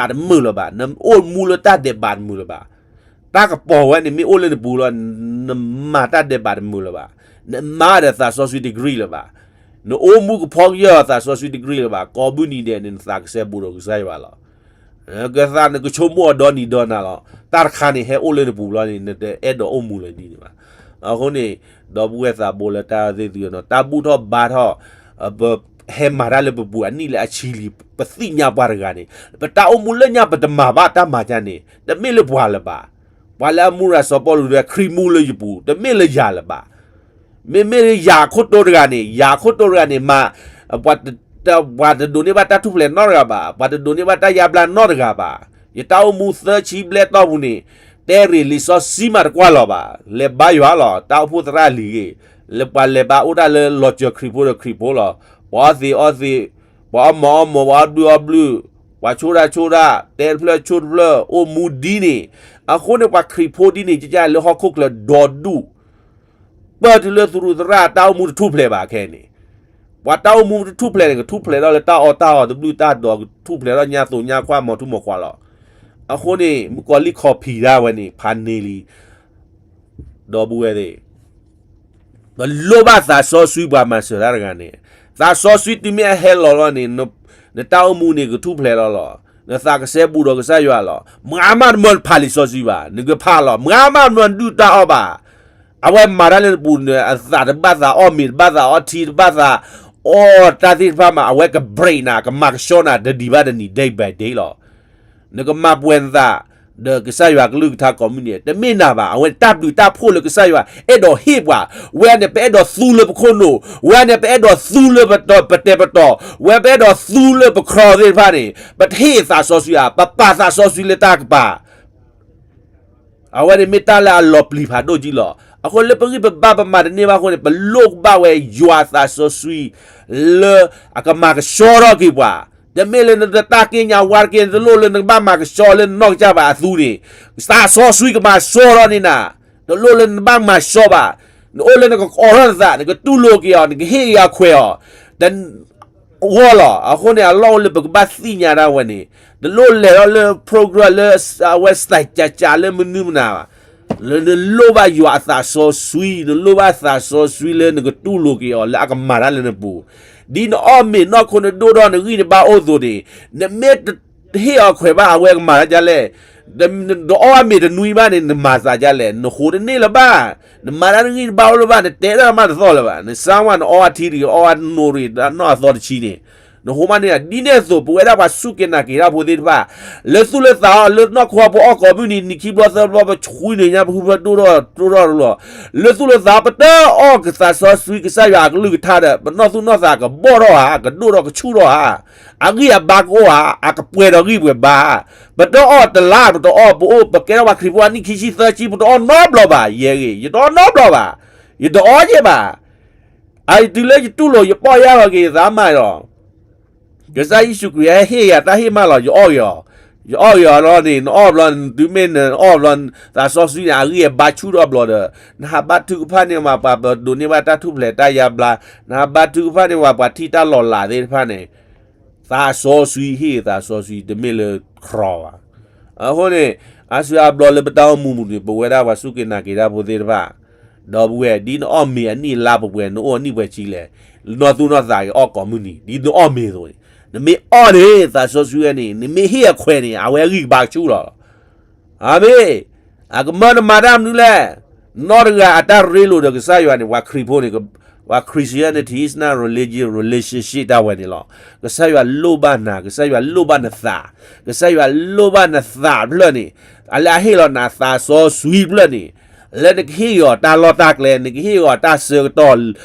းတမုာ်လၢၤဘၣ်, နအိၣ်မူလၢတၢ်ဒဲးဘးတမုာ်လၢၤဘၣ်. တၢ်ကပီၤဝဲန့ၣ်မ့ၢ်အိၣ်လၢနပူၤလီၤ, နမၤတၢ်ဒဲးဘးတမုာ်လၢၤဘၣ်, နမၤဒီးသးစီဆှံတကြၢးလၢၤဘၣ်, နအိၣ်မူကဖီကယၢၢ်သးစီဆှံတကြၢးလၢၤဘၣ်, ကိးမုၢ်နံၤဒဲးန့ၣ် နသးကစဲဘူးဒီးကစၢ်ယွၤလီၤ. ကသးနကဆိကမိၣ်အီၤဒီနံၤဒီနၤလီၤ. တၢ်တခါန့ၣ် ဟဲအိၣ်လၢနပူၤလီၤန့ၣ် နတအဲၣ်ဒိးအိၣ်မူလၢၤဒ်န့ၣ်ဘၣ်. အဃိန့ၣ် ဒီပုၢ်ဝဲၢ်သးဘိလၢတၢ်သ့ၣ်သုနီၤ တၢ်ဘူၣ်ထီၣ်ဘါထီၣ်, ပဟဲမၤတၢ်လၢပပူၤအနံၣ်လၢအဆံလံ, ပသ့ၣ်ညါပှၤတဂၤန့ၣ် ပတၢ်အိၣ်မူလၢညါပတမၤဘၣ်တၢ်မၤညါန့ၣ် တမ့ၢ်လၢပှၤလၢၤဘၣ်. ပှၤလၢအမူရၤစီၤပီလူး ခရံာ်မူလၢယပူၤ တမ့ၢ်လၢယၤလၢၤဘၣ်. မ့မ့ၢ်ယၤခိၣ်တိတဂၤန့ၣ်, ယၤခိၣ်တိတဂၤန့ၣ် မ့ၢ် ပှၤတဒိးန့ၢ်ဘၣ်တၢ်ထူၣ်ဖျဲးနီတဂၤဘၣ်, ပှၤတဒိးန့ၢ်ဘၣ်တၢ်ယါဘျါနီတဂၤဘၣ်. ယတၢ်အိၣ်မူသၢဆံဘျဲၣ်တီၢ်ပူၤန့ၣ် တဲရ့ၣ်လံာ်စီဆှံမးတကွၢ်လီၤဘၣ်. လဲၤဘါယွၤလီၤ. တၢ်အိၣ်ဖှိၣ်သရၣ်လံၤဂ့ၤ, လၢပှၤလဲၤဘါအိၣ်တၢ်လၢလီၤစၢၤခရံာ်ဖိဒီးခရံာ်ဖိလီၤ. ပှၤအီသံးအီသံး, ပှၤအီမိာ်အီမိာ်, ပှၤအီဘျုးအီဘျုး, ပှၤဆိၣ်တၢ်ဆိၣ်တၢ်, တဲတဖျၢၣ်ဆိၣ်တဖျၢၣ်, အိၣ်မူဒ်န့ၣ်. အဃိန့ၣ် ပှၤခရံာ်ဖိဒ်န့ၣ် ကကလၢဟီၣ်ခိၣ်ချၢဒီဒူၣ် ပၢၢ်တုၤလၢသရူးသရၣ် တၢ်အိၣ်မူတထူၣ်ဖျဲးဘၣ်ခဲအံၤန့ၣ်. ပှၤတၢ်အိၣ်မူတထူၣ်ဖျဲးန့ၣ် ကထူၣ်ဖျဲးထီၣ်လၢတၢ်အီၣ်တၢ်အီတဘျုးတၢ်ဒီး ကထူၣ်ဖျဲးထီၣ်ညါသိးညါခွါ မီၤထူမီၤခွါလီၤ. အဃိန့ၣ် မုၣ်ကီၤလံၢ်ခီၣ်ဖံးဒၣ်ဝဲန့ၣ် ဖးန့ၢ်လံ ဒီပုၢ်ဝဲၢ်သ့ၣ်, ပလိၣ်ဘၣ်သးစီဆှံပှၤမၤစၢၤတၢ်တဂၤန့ၣ်, သးစီဆှံတုၤမ့ၢ်အဟဲလီၤလီၤန့ၣ်, နတၢ်အိၣ်မူန့ၣ်ကထူၣ်ဖျဲးလီၤလီၤ. နသးကစဲဘူးဒီးကစၢ်ယွၤလီၤ. မၤမးတမၢနဖးလံာ်စီဆှံဘၣ်, နကဖးလီၤ. မၤမးတမၢနဒုၣ်တၢ်အီၣ်ဘၣ်. အဝဲမၤတၢ်လၢနပူၤန့ၣ် အသးတဘၣ်သးအီၣ်မ့ၤ တဘၣ်သးအီထံ တဘၣ်သးအီၣ်တၢ်သ့ၣ်တဖၣ်မး အဝဲက break နၤ ကမၤကဆှီနၤ တနံၤဘၣ်တနံၤ day by day လီၤ. နကမၤပှဲၤနသး ဒီးကစၢ်ယွၤကလုၢ်ကထါကိးမုၢ်နံၤ တမ့ၢ်နၤဘၣ်. အဝဲတၢ်ဘျုးတၢ်ဖှိၣ်လၢကစၢ်ယွၤအဲၣ်ဒိးဟ့ၣ်ပှၤ, ဝဲန့ၣ် ပအဲၣ်ဒိးသူလၢပခိၣ်နူာ်, ဝဲန့ၣ် ပအဲၣ်ဒိးသူလၢပတဲာ်ပတီၤ, ဝဲပအဲၣ်ဒိးသူလၢပခီသ့ၣ်တဖၣ်န့ၣ် ပတဟ့ၣ်သးစီဆှံဧါ, ပပာ်သးစီဆှံလၢတၢ်ကပၤ အဝဲန့ၣ်မ့ၢ်တၢ်လၢအလီၤပျံၤဖးဒိၣ်ကံလီၤ. အဃိလၢပဂံၢ်ပဘါပမၤတန့ၢ်ဘၣ်အဃိန့ၣ် ပလိၣ်ဘၣ်ဝဲယွၤသးစီဆှံ လၢအကမၤကဆှီထီၣ်က့ၤပှၤ, တမ့ၢ်လၢနတၢ်က့ညါဝါတက့ နတလိၣ်လၢနကဘၣ်မၤကဆှီလၢနနီၢ်ကစၢ်ဘၣ်အသူန့ၣ်, သးစီဆှံကမၤဆှီထီၣ်န့ၢ်နၤ, တလိၣ်လၢနဘၣ်မၤဆှီဘၣ်, နအိၣ်လၢနကအိးထီၣ်နသး နကတူၢ်လိာ်က့ၤအီၤ နကဟ့ၣ်က့ၤအခွဲးအီၤ, တ ဂီၢ်လီၤ. အဃိန့ၣ် အလီၢ်အိၣ်လၢပကဘၣ်သ့ၣ်ညါဒၣ်ဝဲန့ၣ်, တလိၣ်လဲၤထီၣ်လၢ program လၢအဝဲစဲးကးကးလၢမနုၤမနၤဘၣ်, လၢနလိၣ်ဘၣ်ယွၤအသးစီဆှံ, နလိၣ်ဘၣ်သးစီဆှံလၢနကတူၢ်လိာ်က့ၤအီၤလၢအကမၤတၢ်လၢနပူၤ, ဒ်နအီၣ်မ့ၤနီၢ်ခိနဒိၣ်ထီၣ်နဂံၢ်နဘါအိၣ်အသိးန့ၣ်, နမ့ၢ်တဟ့ၣ်အီၤခွဲးဘၣ် အဝဲကမၤတၢ်ဒ်လဲၣ် နတအီၣ်အမ့ၤတနွံဘၣ်န့ၣ် နမၤသးဒ်လဲၣ်, နဃိတန့ၢ်လၢၤဘၣ်, နမၤတၢ်နဂံၢ်နဘါအိၣ်လၢၤဘၣ်, နတဲတၢ်မးတသီၣ်လၢၤဘၣ်, နစါဝါနအီအထံတဂ့ၤ အီအနိရ့ၤ နီၢ်အသီတဆံန့ၣ်, နဃိမးန့ၣ် ဒ်န့ၣ်အသိး ပဝဲဒၣ်ပှၤစူၢ်က့ၤနာ်က့ၤတၢ်ဖိသ့ၣ်တဖၣ်, လၢသူၣ်လၢသးအီၣ် လၢနီၢ်ခိအဖိအီၣ်ကိးမုၢ်နံၤ နံၤခံဘျီသၢဘျီ ပဆှံန့ၣ်ညါ ပဟုဖၢဒိၣ်ထီၣ်ဒိၣ်ထီၣ်လီၤ, လၢသူၣ်လၢသးအီၣ် ပတအီၣ်ကသးစီဆှံကစၢ်ယွၤအကလုၢ်ကထါဒီး ပနီၢ်သူၣ်နီၢ်သးကဘီၣ်ထီၣ်ဧါ, ကဒိၣ်ထီၣ်ကဆူၣ်ထီၣ်ဧါ, အဂံၢ်အဘါကအိၣ်ဧါ, အကပှဲၤဒီးဂံၢ်ပှဲၤဘါ, ပတအီၣ်တလါ ပတအီၣ်ပအိၣ် ပကဲထီၣ်ပှၤခရံာ်ဖိအနံၣ်ခံဆံသၢဆံ ပတအီၣ်နီတဘျီဘၣ်, ယဲဂ့ၤ ယတအီၣ်နီတဘျီဘၣ်, ယတအီၣ်ယဲၢ်ဘၣ်, အတုၤလၢယတူၢ်လိာ် ယပီၢ်ယၢ်လီၤက့ၤယသးမးဒီး ကစၢ်ယ့ၣ်ၡူးခရံာ်ဟဲဟ့ၣ်ယၤတၢ်ဟ့ၣ်မးလီၤ, ယအီၣ်က့ၤအီၤ, ယအီၣ်က့ၤအီၤလီၤန့ၣ် နအီၣ်ဘျီ တုၤမ့ၢ်နအီၣ်ဘျီ သးစီဆှံန့ၣ် အဂံၢ်အဘါဆူၣ်ထီၣ်ဘျီဒီး နဟးဘါထုကဖၣ်န့ၢ်ပှၤ ပှၤဒိးန့ၢ်ဘၣ်တၢ်ထူၣ်ဖျဲးတၢ်ယါဘျါ, နဟးဘါထုကဖၣ်န့ၢ်ပှၤ ပှၤထံၣ်တၢ်လီၤလးသ့ၣ်တဖၣ်န့ၣ် သးစီဆှံဟ့ၣ်သးစီဆှံ တမ့ၢ်လၢ ခရီး ဘၣ်. အဃိန့ၣ် အါစုအါဘျီလၢပတၢ်အိၣ်မူပူၤန့ၣ် ပဝဲဒၣ်ပှၤစူၢ်က့ၤနာ်က့ၤတၢ်ဖိသ့ၣ်တဖၣ်, ဒီပုၢ်ဝဲၢ် ဒ်နအီၣ်မ့ၤအနံၣ်အလါပှဲၤပှဲၤ နအိၣ်အနံၣ်ပှဲၤဆံလဲၣ်, နီၢ်သူၣ်နီၢ်သးက့ၤအီၣ်ကိးမုၢ်နံၤ ဒ်နအီၣ်မ့ၤအသိးန့ၣ်, နမ့ၢ်အီၣ်န့ၣ် သးစီဆှံဝဲန့ၣ် နမ့ၢ်ဟ့ၣ်အခွဲးန့ၣ် အဝဲအဂံၢ်ကဘါကဆူၣ်လီၤ. အၤမ့ၣ်. အကမၢနမၤတၢ်မနုၤလဲၣ်. နီၢ်တဂၤအတၢ်ရ့လိာ်ဒီးကစၢ်ယွၤန့ၣ် ပှၤခရံာ်ဖိန့ၣ်, ပှၤ Christianity is not religion, relationship တၢ်ဝဲန့ၣ်လီၤ. ကစၢ်ယွၤလိၣ်ဘၣ်နၤ, ကစၢ်ယွၤလိၣ်ဘၣ်နသး, ကစၢ်ယွၤလိၣ်ဘၣ်နသးဖျၢၣ်န့ၣ်, အလၢအဟ့ၣ်လီၤနၤသးစီဆှံဖျၢၣ်န့ၣ်, လၢနကဟ့ၣ်အီၤတၢ်လီၢ်တၢ်ကျဲ, နကဟ့ၣ်အီၤတၢ်ဆၢကတီၢ်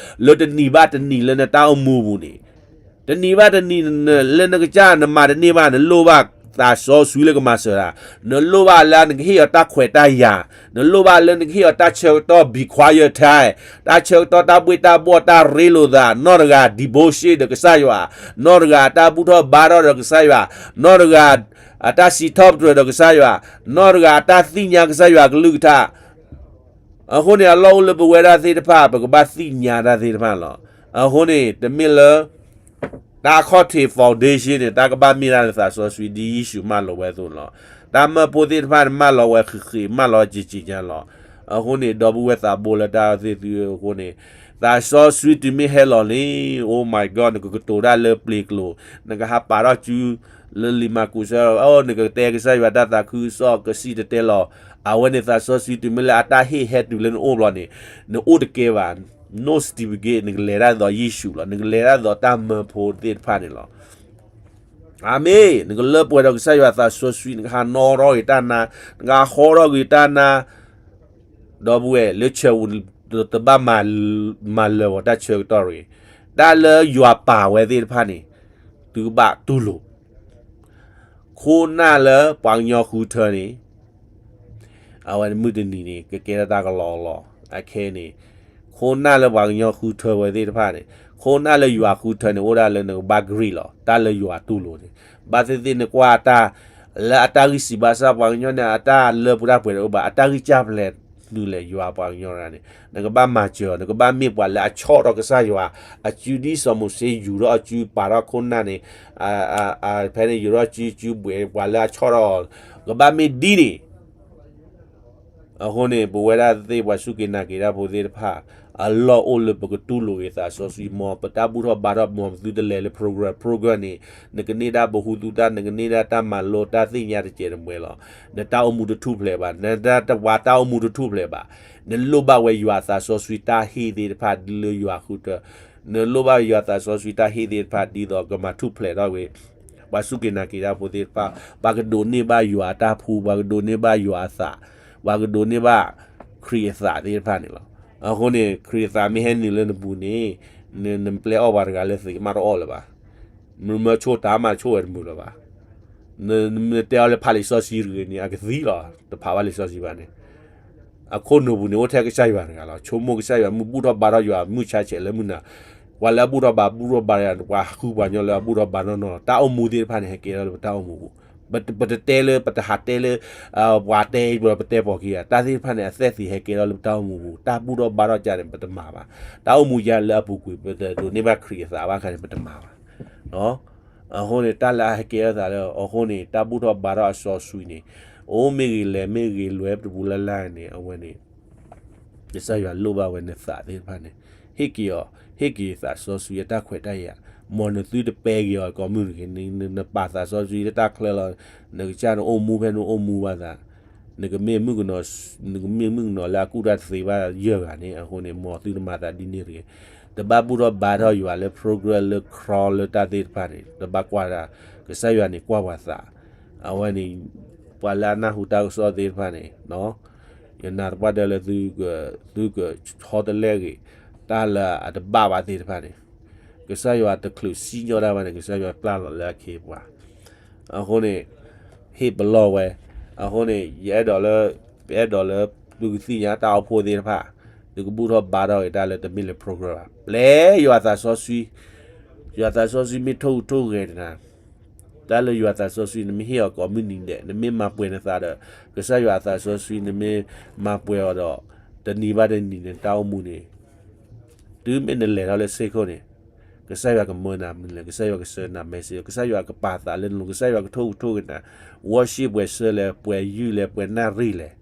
လၢတနံၤဘၣ်တနံၤလၢနတၢ်အိၣ်မူပူၤန့ၣ် တနံၤဘၣ်တနံၤ လၢနကစၢ်နမၤတန့ၢ်ဘၣ် နလိၣ်ဘၣ်သးစီဆှံလၢကမၤစၢၤတၢ်, နလိၣ်ဘၣ်လၢနကဟ့ၣ်အီၤတၢ်ခွဲးတၢ်ယာ်, နလိၣ်ဘၣ်လၢနကဟ့ၣ်အီၤတၢ်ဆၢကတီၢ် be quiet time, တၢ်ဆၢကတီၢ်တၢ်ဘှ့ၣ်တၢ်ဘှီၣ်တၢ်ရ့လိာ်သး, နီၢ်တဂၤ devotion ဒီးကစၢ်ယွၤ, နီၢ်တဂၤအတၢ်ဘူၣ်ထီၣ်ဘါထီၣ်ဒီးကစၢ်ယွၤ, နီၢ်တဂၤ အတၢ်စံးထီၣ်ပတြၢၤဒီးကစၢ်ယွၤ, နီၢ်တဂၤအတၢ်သ့ၣ်ညါကစၢ်ယွၤကလုၢ်ကထါ အဃိန့ၣ် အလီၢ်အိၣ်လၢပဝဲဒၣ်သ့ၣ်တဖၣ် ပကဘၣ်သ့ၣ်ညါတၢ်သ့ၣ်တဖၣ်လီၤ. အဃိန့ၣ် တမ့ၢ်လၢ တၢ်ခီၣ်ထံး foundation န့ၣ် တၢ်ကဘၣ်မ့ၢ်ဒၣ်လၢသးစီဆှံ ဒ်ယ့ၣ်ၡူးမၢလီၤဝဲအသိးလီၤ. တၢ်မၢဖိသ့ၣ်တဖၣ်န့ၣ် မၢလီၤဝဲဃံးဃံး မၢလီၤစံးစံးညါလီၤ. အဃိန့ၣ် ဒီပုၢ်ဝဲၢ်သးဘိလၢတၢ်သ့ၣ်သုအဃိန့ၣ်, သးစီဆှံတုၤမ့ၢ်ဟဲလီၤန့ၣ် Oh my God နကကတိၤတၢ်လၢပျ့ၤကျိၤ, နကဟးပာ်ထီၣ်စု လၢလံာ်မၢ်ကူးစဲ အိ နကတဲကစၢ်ယွၤတၢ်သးခုကစီၣ် ကစံၣ်တဲၤတဲလီၤ. အဝဲန့ၣ်သးစီဆှံတုၤမ့ၢ်လၢအတၢ်ဟ့ၣ်ဟဲတုၤလၢနအိၣ်ဘျီန့ၣ်, နအိၣ်တကဲဘၣ်, no certificate နကလဲၤတၢ်ဒ်သိးယ့ၣ်ၡူးလီၤ. နကလဲၤတၢ်ဒ်သိးတၢ်မၢဖိသ့ၣ်တဖၣ်န့ၣ်လီၤ. အၤမ့ၣ်, နကလၢပှဲၤဒီးကစၢ်ယွၤသးစီဆှံ, နကဟးနီၣ်ထီၣ်ဂ့ၤတၢ်နါ, နကဟးဟီထီၣ်ဂ့ၤတၢ်နါ, ဒီပုၢ်ဝဲၢ် လၢဆၢပူၤ တဘၣ်မၤလၢာ်ဂီၤတၢ်ဆၢကတီၢ်တဂ့ၤ. တၢ်လၢယွၤပာ်ဝဲသ့ၣ်တဖၣ်န့ၣ် သုကဘၣ်တူၢ်လိာ် ခိၣ်နၢ်လၢပှၤကညီဃုထၢန့ၣ်, အဝဲမုၢ်တနံၤန့ၣ် ကကဲထီၣ်တၢ်ကလီကလီ, အခဲအံၤန့ၣ် ခိၣ်နၢ်လၢပှၤကညီဃုထၢဝဲသ့ၣ်တဖၣ်န့ၣ်, ခိၣ်နၢ်လၢယွၤဃုထၢန့ၣ် အိၣ်ဒၣ်လၢနကဘၣ် agree လီၤ. တၢ်လၢယွၤတူၢ်လိာ်န့ၣ်, ဘၣ်သ့ၣ်သ့ၣ်နကွၢ်တၢ် လၢအတၢ်ဂံၢ်စၢ်ဘါစၢ် ပှၤကညီန့ၣ် အတၢ်လၢပှဲၤတၢ်ပှဲၤတအိၣ်ဘၣ်, အတၢ်ဂံၢ်စၢ်ဖဲလဲၣ်နုာ်လဲၣ် ယွၤပှၤကညီတဂၤန့ၣ် နကဘၣ်မၤစၢၤအီၤ, နကဘၣ်မ့ၢ်ပှၤလၢအဆီၣ်ထီၣ်ကစၢ်ယွၤအစု ဒ်စီၤမိၤၡ့ယူၤထီၣ်အစု ပာ်ထီၣ်ခိၣ်နၢ်န့ၣ်, ဖဲန့ၣ် ယူၤထီၣ်စု စုဘှဲး ပှၤလၢအဆီၣ်ထီၣ်အီၤ, ကဘၣ်မ့ၢ်ဒ်န့ၣ် အဃိန့ၣ် ပဝဲဒၣ်သ့ၣ်ပှၤစူၢ်က့ၤနာ်က့ၤတၢ်ဖိသ့ၣ်တဖၣ် အလီၢ်အိၣ်လၢပကတူၢ်လိာ်က့ၤသးစီဆှံ မ်ပတၢ်ဘူၣ်ထီၣ်ဘါထီၣ် မ်ပသုတလဲၤလၢ program, program န့ၣ် နကန့ၢ်ဒၣ်ပဟူသူတၢ်, နကန့ၢ်ဒၣ်တၢ်မၤလိတၢ်သ့ၣ်ညါတစဲးတမှဲလီၤ. နတၢ်အိၣ်မူတထူၣ်ဖျဲးဘၣ်, နတၢ်တဝၤတၢ်အိၣ်မူတထူၣ်ဖျဲးဘၣ်, နလိၣ်ဘၣ်ဝဲယွၤသးစီဆှံတၢ်ဟ့ၣ်သ့ၣ်တဖၣ်လၢယွၤဃုထၢ, နလိၣ်ဘၣ်ယွၤသးစီဆှံတၢ်ဟ့ၣ်သ့ၣ်တဖၣ်ဒ်သိးကမၤထူၣ်ဖျဲးထီၣ်ဝဲ ပှၤစူၢ်က့ၤနာ်က့ၤတၢ်ဖိသ့ၣ်တဖၣ်, ပှၤကဒိးန့ၢ်ဘၣ်ယွၤအတၢ်ဖှူ, ပှၤကဒိးန့ၢ်ဘၣ်ယွၤအသး, ပှၤကဒိးန့ၢ်ဘၣ်ခရံာ်အသးသ့ၣ်တဖၣ်န့ၣ်လီၤ. အဃိန့ၣ် ခရံာ်အသးမ့ၢ်ဟဲနုာ်လၢနပူၤန့ၣ်, နပျဲအီၣ်ပှၤတဂၤလၢသ့ၣ်ကမၣ်တအီၣ်လၢၤဘၣ်. မ့ၢ်ဆိၣ်တၢ်မၤဆိၣ်ဝဲတမုာ်လၢၤဘၣ်. နတဲအီၤလၢဖးလံာ်စီဆှံတဂ့ၤန့ၣ် အကသံလီၤ, တဖးဘၣ်လံာ်စီဆှံဘၣ်န့ၣ် အခိၣ်နူာ်ပူၤန့ၣ် အိၣ်ထဲကစၢ်ယွၤတဂၤလီၤ. ဆိကမိၣ်ကစၢ်ယွၤ မုၢ်ဘူၣ်ထီၣ်ဘါထီၣ်ယွၤ မုၢ်ဆါဆဲးလၢမုၢ်နၤ, ပှၤလၢအဘူၣ်ထီၣ်ဘါ ဘူၣ်ထီၣ်ဘါထီၣ်ယွၤ, ပှၤဃုပှၤကညီလၢအဘူၣ်ထီၣ်ဘါထီၣ်နီၢ်လီၤ. တၢ်အိၣ်မူသ့ၣ်တဖၣ်န့ၣ် ဟဲကဲထီၣ်လၢပတၢ်အိၣ်မူပူၤ, ပတတဲလၢ ပတဟးတဲလၢ ပှၤတဲ ပတဲပိာ်ခံဂၤ, တၢ်သ့ၣ်တဖၣ်န့ၣ် အသ့ၣ်သ့ၣ်ဟဲကဲထီၣ်လၢပတၢ်အိၣ်မူပူၤ, တၢ်ဘူၣ်ထီၣ်ဘါထီၣ်ကါန့ၣ် ပတမၤဘၣ်. တၢ်အိၣ်မူယါလၢအပူၤကွံာ် ပတဒိးန့ၢ်ဘၣ်ခရံာ်အသးဘၣ်ခါန့ၣ် ပတမၤဘၣ်. အဃိန့ၣ် တၢ်လၢအဟဲကဲထီၣ်သးလၢ အဃိန့ၣ် တၢ်ဘူၣ်ထီၣ်ဘါထီၣ်အစီဆှံန့ၣ် အိၣ်မ့ၢ်ဂ့ၤ လဲၤမ့ၢ်ဂ့ၤ လဲၤတပူၤလၢ်လၢ်န့ၣ် အဝဲန့ၣ် ကစၢ်ယွၤလိၣ်ဘၣ်ဝဲနသးသ့ၣ်တဖၣ်န့ၣ် ဟ့ၣ်က့ၤအီၤ, ဟ့ၣ်က့ၤသးစီဆှံအတၢ်ခွဲးတၢ်ယာ်, မ်နသုတပဲက့ၤအီၤကိးမုၢ်တဂ့ၤ, နပာ်သးစီဆှံလၢတၢ်ချၢလီၤ, နကစၢ်န့ၣ်အိၣ်မူဖဲန့ၣ်အိၣ်မူဘၣ်သး, နကမ့ၢ်မုၣ်ကနီၤ, နကမ့ၢ်မုၣ်ကနီၤလၢအကူၣ်တၢ်တသ့ဘၣ်ယဲၢ်ဂၤန့ၣ် အဃိန့ၣ် မ်သုတမၤသးဒ်န့ၣ်တဂ့ၤ. တဘၣ်ဘူၣ်ထီၣ်ဘါထီၣ်ယွၤလၢ program လၢ ခရီး လၢတၢ်သ့ၣ်တဖၣ်န့ၣ် တဘၣ်ကွၢ်တၢ်, ကစၢ်ယွၤန့ၣ်ကွၢ်ပှၤသး, အဝဲန့ၣ် ပှၤလၢအနၢ်ဟူတၢ်ကစီၣ်သ့ၣ်တဖၣ်န့ၣ် ယနာ်သပှၢ်တၢၢ်လၢသုက, သုကဆီတလဲက့ၤ တၢ်လၢအတဘၣ်ဘၣ်သ့ၣ်တဖၣ်န့ၣ်, ကစၢ်ယွၤတချုးစံၣ်ညီၣ်တၢ်ဘၣ်န့ၣ် ကစၢ်ယွၤပျၢ်လီၤလၢအခ့အပှၤ, အဃိန့ၣ် ဟ့ၣ်ပလီၢ်ဝဲ, အဃိန့ၣ် ယအဲၣ်ဒိးလၢ, ယအဲၣ်ဒိးလၢ သုကသ့ၣ်ညါတၢ်အိၣ်ဖှိၣ်သ့ၣ်တဖၣ်, သုကဘူၣ်ထီၣ်ဘါထီၣ်က့ၤတၢ်လၢတမ့ၢ်လၢ program ဘၣ်, ပျဲယွၤသးစီဆှံ ယွၤသးစီဆှံမ့ၢ်ထိၣ်ဟူးထိၣ်ဂဲၤနၤ, တၢ်လၢယွၤသးစီဆှံ နမ့ၢ်ဟ့ၣ်အီၤကိးမုၢ်နံၤဒဲး, နမ့ၢ်မၤပှဲၤနသးဒီး ကစၢ်ယွၤအသးစီဆှံ, နမ့ၢ်မၤပှဲၤအီၤဒီး တနံၤဘၣ်တနံၤန့ၣ် တၢ်အိၣ်မူန့ၣ် တုၤမ့ၢ်နလဲၤထီၣ်လၢစ့ၢ်ခိၣ်န့ၣ်, ကစၢ်ယွၤကမၢနၤမနုၤလဲၣ်, ကစၢ်ယွၤကဆှၢနၤ message, ကစၢ်ယွၤကပာ်သးလၢနလိၤ, ကစၢ်ယွၤကထိၣ်ဟူးထိၣ်ဂဲၤနၤ, worship ပှဲၤဆၢလဲၣ်, ပှဲၤယုၢ်လဲၣ်, ပှဲၤနၣ်ရံၣ်လဲၣ်,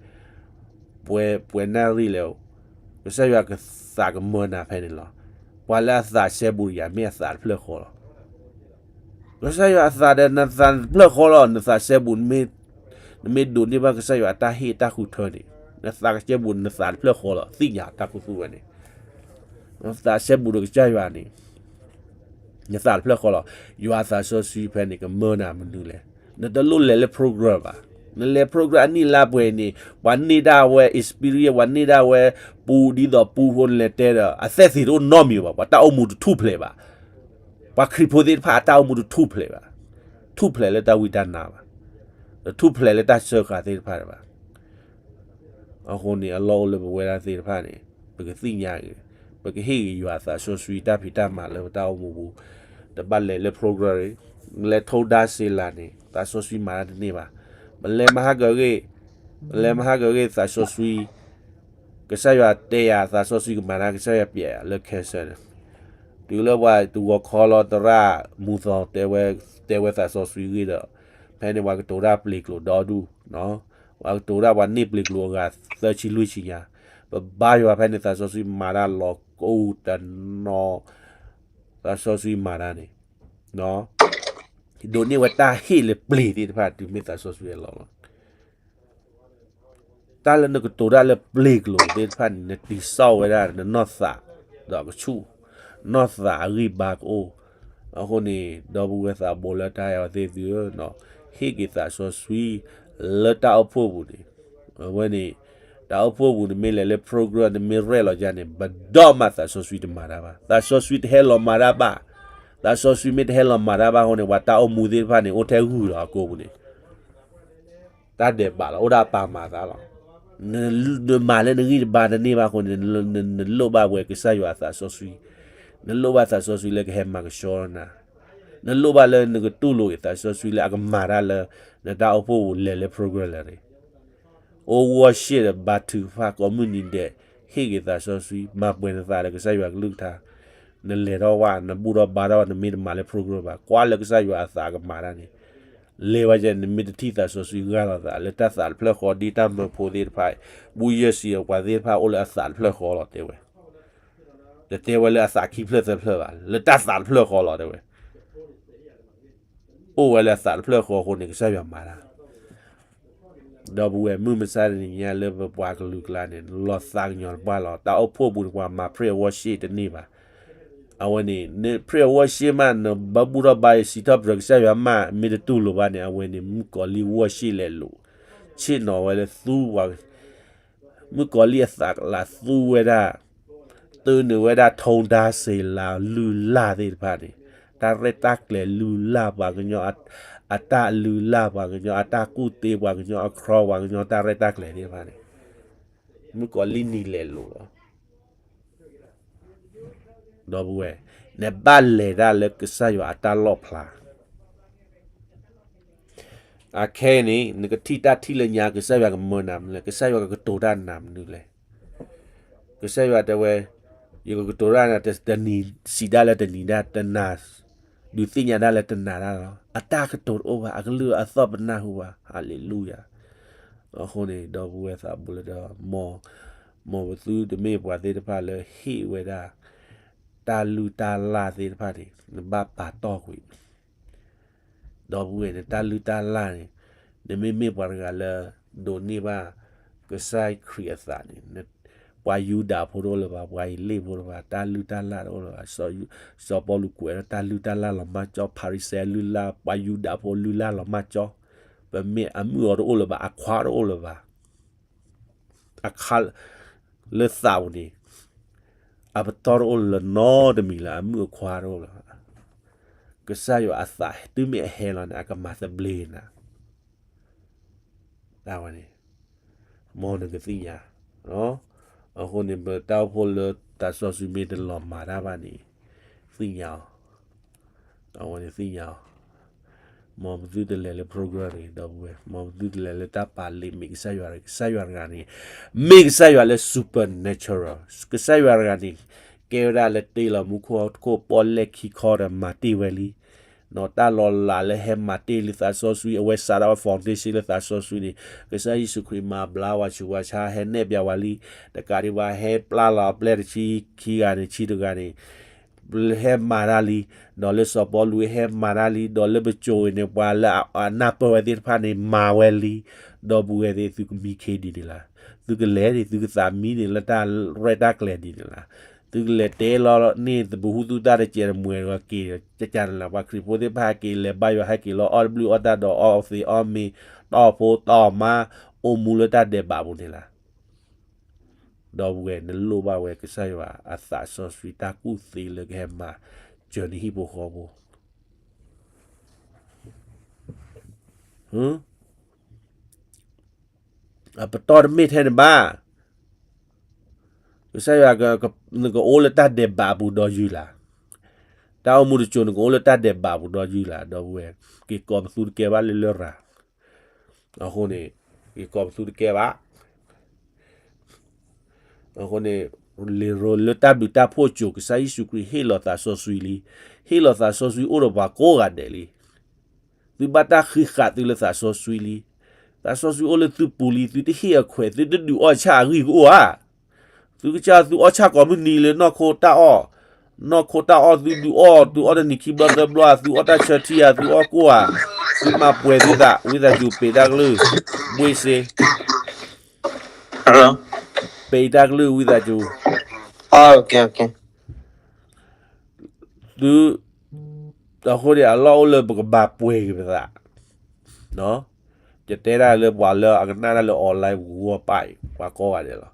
ပှဲၤ ပှဲၤနၣ်ရံၣ်လဲၣ်, ကစၢ်ယွၤကသးကမၢနၤဖဲန့ၣ်လီၤ. ပှၤလၢအသးစဲဘူးတယၤ မ့ၢ်အသးတဖျၢၣ်ဃီလီၤ. ကစၢ်ယွၤအသးဒီးနသးတဖျၢၣ်ဃီလီၤ, နသးစဲဘူး, နမ့ၢ်ဒိးန့ၢ်ဘၣ်ကစၢ်ယွၤအတၢ်ဟ့ၣ်တၢ်ဃုထၢန့ၣ်, နသးကစဲဘူး နသးတဖျၢၣ်ဃီလီၤ, သ့ၣ်ညါတၢ်ခူသူၣ်ဝဲန့ၣ်, နသးစဲဘူးဒီးကစၢ်ယွၤန့ၣ် နသးတဖျၢၣ်ဃီလီၤ. ယွၤသးစီဆှံဖဲန့ၣ် ကမၢနၤမနုၤလဲၣ်. နတလိၣ်လဲၤလၢ program ဘၣ်. နလဲၤ program အနံၣ်လါပှဲၤန့ၣ် ပှၤန့ၢ်ဒၣ်ဝဲ experience, ပှၤန့ၢ်ဒၣ်ဝဲပူၤဒ်သိးပူဖိန့ၣ်လဲၤတဲဒီး အသဲၣ်သ့ၣ်တအိၣ်နီတမံၤဘၣ်, ပှၤတၢ်အိၣ်မူတထူၣ်ဖျဲးဘၣ်. ပှၤခရံာ်ဖိသ့ၣ်တဖၣ်အတၢ်အိၣ်မူတထူၣ်ဖျဲးဘၣ်, ထူၣ်ဖျဲးလၢတၢ်ဝံတၢ်နါဘၣ်, တထူၣ်ဖျဲးလၢတၢ်စၢဃာ်သ့ၣ်တဖၣ်ဘၣ်. အဃိန့ၣ် အလီၢ်အိၣ်လၢပဝဲဒၣ်သ့ၣ်တဖၣ်န့ၣ် ပကသ့ၣ်ညါဂ့ၤ, ပကဟ့ၣ်ဂ့ၤယွၤသးစီဆှံတၢ်ဖံးတၢ်မၤလၢပတၢ်အိၣ်မူပူၤ, တဘၣ်လဲၤလၢ program န့ၣ်, လဲၤထိဒါစ့လးန့ၣ် သးစီဆှံမၤတၢ်တန့ၢ်ဘၣ်. ပလဲၤမဟါကဂ့ၢ်, ပလဲၤမဟါကဂ့ၢ်သးစီဆှံ, ကစၢ်ယွၤတဲယၤသးစီဆှံကမၤတၢ်, ကစၢ်ယွၤပျဲယၤလၢ cancer န့ၣ်, တုၤလၢပှၤတဝီၤခီလီၤသရၣ်မူသီ တဲဝဲသးစီဆှံဂ့ၢ်ဒီး, ဖဲန့ၣ်ပှၤကတိၤတၢ်ပျ့ၤကျိာ်ဒီဒူၣ် ပှၤကတိၤတၢ်ပှၤန့ၢ်ပျ့ၤကျိာ်အဂၤသၢဆံလွံၢ်ဆံညါ, ပဘါယွၤဖဲန့ၣ်သးစီဆှံမၤတၢ်လီၤကိတနီၤ, သးစီဆှံမၤတၢ်န့ၣ်, ဒိးန့ၢ်ဝဲတၢ်ဟ့ၣ်လၢပျ့ၤသ့ၣ်တဖၣ် တုၤမ့ၢ်သးစီဆှံအလီၢ်လီၤ. တၢ်လၢနကတိၤတၢ်လၢပျ့ၤကျိာ်သ့ၣ်တဖၣ်န့ၣ် နတံၤဆီၣ်ဝဲဒၣ်နနီၢ်သးဒီးကဆူၣ်, နီၢ်သးအဂံၢ်ဘါကအိၣ်. အဃိန့ၣ် ဒီပုၢ်ဝဲၢ်သးဘိလၢတၢ်အဲၣ်အီၤသ့ၣ်သုဧၢ, ဟ့ၣ်က့ၤသးစီဆှံလၢတၢ်အိၣ်ဖှိၣ်ပူၤန့ၣ်, အဝဲန့ၣ် တၢ်အိၣ်ဖှိၣ်ပူၤ နမ့ၢ်လဲၤလၢ program နမ့ၢ်ရဲၣ်လီၤယါန့ၣ် ဘၣ်ဒီးမးသးစီဆှံတမၤတၢ်ဘၣ်, သးစီဆှံတဟဲလီၤမၤတၢ်ဘၣ်. သးစီဆှံမ့ၢ်တဟဲလီၤမၤတၢ်ဘၣ်အဃိန့ၣ် ပှၤတၢ်အိၣ်မူသ့ၣ်တဖၣ်န့ၣ် အိၣ်ထဲဂုၢ်လီၤအကိာ်ပူၤန့ၣ် တၢ်ဒဲးဘးလီၤ, အိၣ်ဒၣ်ပာ်မၤသးလီၤ. နမၤလၢနဂံၢ်တဘါတန့ၢ်ဘၣ်အဃိန့ၣ် နလိၣ်ဘၣ်ဝဲကစၢ်ယွၤအသးစီဆှံ, နလိၣ်ဘၣ်သးစီဆှံလၢကဟဲမၤကဆှီနၤ, နလိၣ်ဘၣ်လၢနကတူၢ်လိာ်က့ၤသးစီဆှံလၢအကမၤတၢ်လၢ နတၢ်အိၣ်ဖှိၣ်ပူၤလဲၤလၢ program လၢာ်န့ၣ်, အိၣ် worship ဒီးဘါထုကဖၣ်ကိးမုၢ်နံၤဒဲး, ဟ့ၣ်က့ၤသးစီဆှံ, မၤပှဲၤနသးဒီးကစၢ်ယွၤကလုၢ်ကထါ, နလဲၤထီၣ်ဝဲ, နဘူၣ်ထီၣ်ဘါထီၣ်, နမ့ၢ်တမၤလၢ program ဘၣ်, ကွၢ်လၢကစၢ်ယွၤအသးကမၤတၢ်န့ၣ် လဲၤဝဲယဲ နမ့ၢ်တထံၣ်သးစီဆှံဂၢ်လီၤသး လၢတၢ်သးတဖျၢၣ်ဃီ ဒ်တၢ်မၢဖိသ့ၣ်တဖၣ်, ဘူၣ်ယဲၢ်ဆံအပှၤသ့ၣ်တဖၣ်အိၣ်လၢအသးတဖျၢၣ်ဃီလီၤ တဲဝဲ, တတဲဝဲလၢအသးခံဖျၢၣ်သၢဖျၢၣ်ဘၣ်, လၢတၢ်သးတဖျၢၣ်ဃီလီၤ တဲဝဲ, အိၣ်ဝဲလၢအသးတဖျၢၣ်ဃီအဃိန့ၣ် ကစၢ်ယွၤမၤတၢ် ဒီပုၢ်ဝဲၢ် မုၢ်မဆါတနံၤညါလၢပပှၤကလုာ်ကျါန့ၣ် လီၤသးကညီၤတပှၢ်လီၤ. တၢ်အိၣ်ဖှိၣ်ပူၤန့ၣ် ပှၤမၤ praise and worship တန့ၢ်ဘၣ်. အဝဲန့ၣ် န praise and worship မး နဘၣ်ဘူၣ်ထီၣ်ဘါယွၤ စံးထီၣ်ပတြၢၤကစၢ်ယွၤမး မ့ၢ်တတူၢ်လိာ်ဘၣ်န့ၣ် အဝဲန့ၣ် မုၣ်ကီၤလံၢ် worship လဲၤလိာ် ဆ့ၣ်နီၤဝဲလၢသူ မုၣ်ကီၤလံၢ်အသးကလၤသူဝဲဒၣ် သုနုာ်ဝဲဒၣ်ထိဒါစ့လၤလုၢ်လၢ်သ့ၣ်တဖၣ်န့ၣ်, တၢ်ရဲၣ်တၢ်ကျဲၤလုၢ်လၢ်ပှၤကညီအတၢ်လုၢ်လၢ် ပှၤကညီအတၢ်ကူၣ်သ့ ပှၤကညီအချီ ပှၤကညီတၢ်ရဲၣ်တၢ်ကျဲၤသ့ၣ်တဖၣ်န့ၣ်, မုၣ်ကီၤလံၢ်နံၤလဲၤလိာ်လီၤ. ဒီပုၢ်ဝဲၢ်, နဘၣ်လဲၤတၢ်လၢကစၢ်ယွၤအတၢ်လီၣ်ဖျါ အခဲအံၤန့ၣ် နကထံၣ်တၢ်ထံၣ်လၢညါ ကစၢ်ယွၤကမၢနၤမနုၤလဲၣ်, ကစၢ်ယွၤကကတိၤတၢ်နၤမနုၤလဲၣ်. ကစၢ်ယွၤတဲဝဲ, ယကကတိၤတၢ်နၤ တနံၤစံးဒၣ်လၢတနံၤဒၣ် တနၤ, ဒုးသ့ၣ်ညါဒၣ်လၢတနၤဒၣ်လီၤ. အတၢ်ကတိၤတအိၣ်ဘၣ်, အကလုၢ်အသီၣ်ပနၢ်ဟူဘၣ်. ဟၤလ့လူယၤ. အဃိန့ၣ် ဒီပုၢ်ဝဲၢ်သးဘိလၢဒီး မ်ပသုတမ့ၢ်ပှၤသ့ၣ်တဖၣ်လၢဟ့ၣ်ဝဲဒၣ် တၢ်လုၢ်တၢ်လၢ်သ့ၣ်တဖၣ်န့ၣ် နဘၣ်ပာ်တီၢ်ကွံာ် ဒီပုၢ်ဝဲၢ်န့ၣ် တၢ်လုၢ်တၢ်လၢ်န့ၣ်, နမ့မ့ၢ်ပှၤတဂၤလၢ ဒိးန့ၢ်ဘၣ် ကစၢ်ခရံာ်အသးန့ၣ်, ပှၤယူဒၤဖိတအိၣ်လၢၤဘၣ်, ပှၤဟ့းလ့ၣ်ဖိတအိၣ်ဘၣ်, တၢ်လုၢ်တၢ်လၢ်တအိၣ်လၢၤဘၣ်. စီၤပီလူးကွဲးဒီးတၢ်လုၢ်တၢ်လၢ်လီၤမၢ်ကၠီ, ဖၤရံၤၡဲလုၢ်လၢ်, ပှၤယူဒၤဖိလုၢ်လၢ်လီၤမၢ်ကၠီ, ပမ့ၢ်အမုၣ်အီၤတအိၣ်လၢၤဘၣ်, အခွါတအိၣ်လၢၤဘၣ်. အခါ လၢသးပူၤန့ၣ်, အပတီၢ်တအိၣ်လၢၤနီတမံၤလၢၤ, အမုၣ်အခွါတအိၣ်လၢၤဘၣ်. ကစၢ်ယွၤအသးတုၤမ့ၢ်အဟဲလီၤန့ၣ် အကမၤသဘျ့နၤ. တၢ်ဝဲန့ၣ် မ်နကသ့ၣ်ညါ. အဃိန့ၣ် ပတၢ်အိၣ်ဖှိၣ်လၢသးစီဆှံမ့ၢ်တလီၤမၤတၢ်ဘၣ်န့ၣ် သ့ၣ်ညါအီၤ. အဝဲန့ၣ်သ့ၣ်ညါအီၤ, မ်ပသုတလဲၤလၢ program န့ၣ် ဒီပုၢ်ဝဲၢ်, မ်ပသုတလဲၤလၢတၢ်ပာ်လ့ၤမ့ၢ်ကစၢ်ယွၤ, ကစၢ်ယွၤတဂၤန့ၣ် မ့ၢ်ကစၢ်ယွၤလၢ supernatural, ကစၢ်ယွၤတဂၤန့ၣ် ကဲဝဲဒၣ်လၢတ့လီၤမူခိၣ်ဟီၣ်ခိၣ်ပီၣ်လဲၣ်ခံခီဒီးမၤတ့ၢ်ဝဲလံ. ဒီးတၢ်လီၤလးလၢဟဲမၤတ့ၢ်လံသးစီဆှံ အဝဲစးထီၣ်ဝဲ foundation လၢသးစီဆှံန့ၣ် ကစၢ်ယ့ၣ်ၡူးခရံာ်မၤဘျါဝဲဆူးဝဲဆါ ဟဲနဲၣ်ပၠးဝဲလံ. တကးဒံးဘၣ် ဟဲပျဲလီၤအပျဲၢ်တဆံခံဂၤန့ၣ် ဆံတဂၤန့ၣ် ဟဲမၤတၢ်လံ. ဒီးလၢစီၤပီလူးဟဲမၤတၢ်လံ, ဒီးလၢပစိၤအံၤန့ၣ် ပှၤလၢအနၢ်ပၢၢ်ဝဲသ့ၣ်တဖၣ်န့ၣ် မၤဝဲလံ. ဒီပုၢ်ဝဲၢ်သ့ၣ် သုကမံခ့ဒံးန့ၣ်လီၤ. သုကလဲၤန့ၣ် သုကသးမံန့ၣ်လၢတၢ်ရဲၣ်တၢ်ကျဲၤဒ်န့ၣ်လီၤ. သုကလဲၤတဲလီၤန့ၣ် တပဟူသူၣ်တၢ်တစဲးတမှဲၤဒီးက့ၤ ကကန့ၣ်လီၤ. ပှၤခရံာ်ဖိသ့ၣ်တဖၣ်က့ၤလဲၤဘါယွၤ ဟဲက့ၤလီၤအီၣ်တဘျုးအီၣ်တၢ်ဒီးအီၣ်သ့အီၣ်မ့ၤ တီၢ်ဖိတီၢ်မါ အိၣ်မူလၢတၢ်ဒဲးဘးပူၤန့ၣ်လီၤ. ဒီပုၢ်ဝဲၢ် နလိၣ်ဘၣ်ဝဲကစၢ်ယွၤအသးစီဆှံတၢ်ကူၣ်သ့လၢကဟဲမၤ စၢၤနဟံၣ်ဖိဃီဖိ အပတီၢ်တမ့ၢ်ထဲန့ၣ်ဘၣ်. ကစၢ်ယွၤ နကအိၣ်လၢတၢ်ဒဲးဘးအပူၤဒီးယုၢ်လၢ်. တၢ်အိၣ်မူတစိၤ နကအိၣ်လၢတၢ်ဒဲးဘးအပူၤဒီးယုၢ်လၢ် ဒီပုၢ်ဝဲၢ်, က့ၤကိးပသူတကဲဘၣ်လၢလရာ်. အဃိန့ၣ် က့ၤကိးပသူတကဲဘၣ်. အဃိန့ၣ် လံာ်ရိလၢတၢ်ဘျုးတၢ်ဖှိၣ်စိၤ ကစၢ်ယ့ၣ်ၡူးခရံာ်ဟ့ၣ်လီၤသးစီဆှံလံ. ဟ့ၣ်လီၤသးစီဆှံအိၣ်ဒီးပှၤကိးဂၤဒဲးလံ. သုဘၣ်တၢ်ဃံးဃာ်သုလၢသးစီဆှံလံ. သးစီဆှံအိၣ်လၢသုပူၤလံ. သုတဟ့ၣ်အခွဲး သုတဒုးအီၣ်ဆၣ်အဂံၢ်ကအိၣ်ဧါ. သုကစၢ်သုအီၣ်ဆၣ်ကိးမုၢ်နံၤလၢနီၢ်ခိတၢ်အီၣ်, နီၢ်ခိတၢ်အီၣ်သုဒုးအီၣ်, သုအီၣ်တနံၤခံဘျီသၢဘျီဧါ, သုအီၣ်တၢ်ဆၢထံဧါ, သုအီၣ်ကိၣ်ဧါ, သုမၤပှဲၤသုသး, ဝံသးစူၤ ပံးတၢ်ကလုၢ်, ဘှ့ၣ်စ့, ပံးတၢ်ကလုၢ် ဝံသးစူၤ သု အဃိန့ၣ် အလီၢ်အိၣ်လၢပကဘၣ်ပှဲၤက့ၤပသး, ယတဲဒၣ်လၢပှၤလၢအကနၣ်တၢ်လၢ online ပူၤဂီၢ်ပၢ်အံၤ ပှၤကိးဂၤဒဲးလီၤ.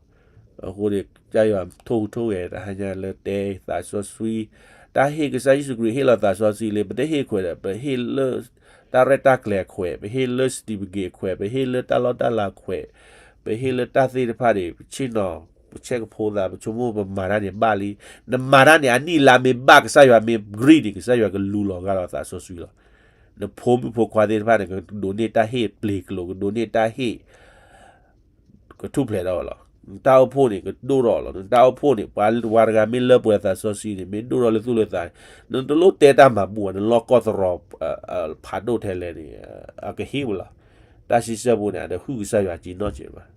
အဃိန့ၣ် ကစၢ်ယွၤထိၣ်ဟူးထိၣ်ဂဲၤတဟါညါလၢတဲသးစီဆှံ, တၢ်ဟ့ၣ်ကစၢ်ယ့ၣ်ၡူးခရံာ်ဟ့ၣ်လီၤသးစီဆှံလံ, ပတဟ့ၣ်ခွဲးဒီး ပဟ့ၣ်လၢ တၢ်ရဲၣ်တၢ်ကျဲၤအခွဲး, ပဟ့ၣ်လၢ certificate အခွဲး, ပဟ့ၣ်လၢတၢ်လီၢ်တၢ်လၤအခွဲး, ပဟ့ၣ်လၢတၢ်သ့ၣ်တဖၣ်န့ၣ် ပဆ့ၣ်နီၤ ပဆဲးကဖိသး ပဆိကမိၣ်ပမၤတၢ်န့ၣ်ဘၣ်လံ. နမၤတၢ်န့ၣ် အနံၣ်လါမ့ၢ်ဘၣ် ကစၢ်ယွၤမ့ၢ် agree န့ၣ် ကစၢ်ယွၤကလူလီၤဂာ်လီၤသးစီဆှံလီၤ. နဖိမုၣ်ဖိခွါသ့ၣ်တဖၣ်န့ၣ် ကဒိးန့ၢ်တၢ်ဟ့ၣ်ပျ့ၤကျိၤ, ကဒိးန့ၢ်တၢ်ဟ့ၣ် ကထူၣ်ဖျဲးထီၣ်ဝဲလီၤ. နတၢ်အိၣ်ဖှိၣ်န့ၣ် ကဒိၣ်ထီၣ်လီၤ. နတၢ်အိၣ်ဖှိၣ်န့ၣ် ပှၤဝၤတဂၤမ့ၢ်လၢပှဲၤသးစီဆှံန့ၣ် မ့ၢ်ဒိၣ်ထီၣ်လၢသူၣ်လၢသးန့ၣ် နတလိၣ်တဲတၢ်မၤဘူၣ်ဘၣ်, နလီၢ်ကီၢ်သရီး ဖးဒိၣ်ထဲလဲၣ်န့ၣ် အကဟ့ၣ်ဝဲလီၤ. တၢ်စံးဆၢပူၤန့ၣ် အတဃုကစၢ်ယွၤက့ၤနီတစဲးဘၣ်.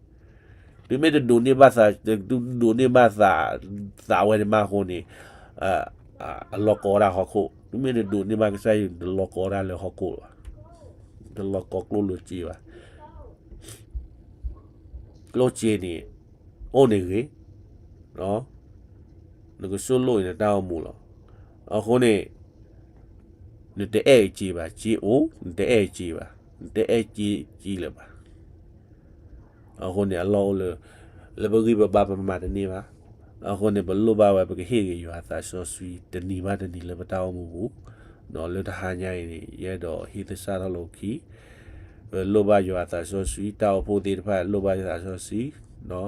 တုၤမ့ၢ်တဒိးန့ၢ်ဘၣ်သး, တဒိးန့ၢ်ဘၣ်သး, သးဝဲန့ၣ်မးအဃိန့ၣ် အလီၢ်ကီတၢ်ဟီၣ်ခိၣ်, တုၤမ့ၢ်တဒိးန့ၢ်ဘၣ်ကစၢ်ယွၤ တလီၢ်ကီတၢ်လၢဟီၣ်ခိၣ်လီၤ. တလီၢ်ကီကျိၣ်လိၤစ့ဘၣ်. ကျိၣ်စ့န့ၣ် အိၣ်န့ၣ်ဂ့ၤ, နကဆိၣ်လိၣ်အံၤနတၢ်အိၣ်မူလီၤ. အဃိန့ၣ် နတအဲၣ်အစ့ဘၣ်, စ့အိၣ်, နတအဲၣ်အစ့ဘၣ်, နတအဲၣ်စ့လၢၤဘၣ်. အဃိန့ၣ် အလီၢ်အိၣ်လၢ လၢပဂံၢ်ပဘါပမၤတန့ၢ်ဘၣ်. အဃိန့ၣ် ပလိၣ်ဘၣ်ဝဲ ပကဟ့ၣ်က့ၤယွၤအသးစီဆှံ တနံၤဘၣ်တနံၤလၢပတၢ်အိၣ်မူပူၤ, ဒီးလၢတဟါညါအံၤန့ၣ် ယအဲၣ်ဒိးဟ့ၣ်သဆၣ်ထီၣ်လိာ်ခံ ပလိၣ်ဘၣ်ယွၤအသးစီဆှံ, တၢ်အိၣ်ဖှိၣ်သ့ၣ်တဖၣ်လိၣ်ဘၣ်ယွၤအသးစီဆှံ,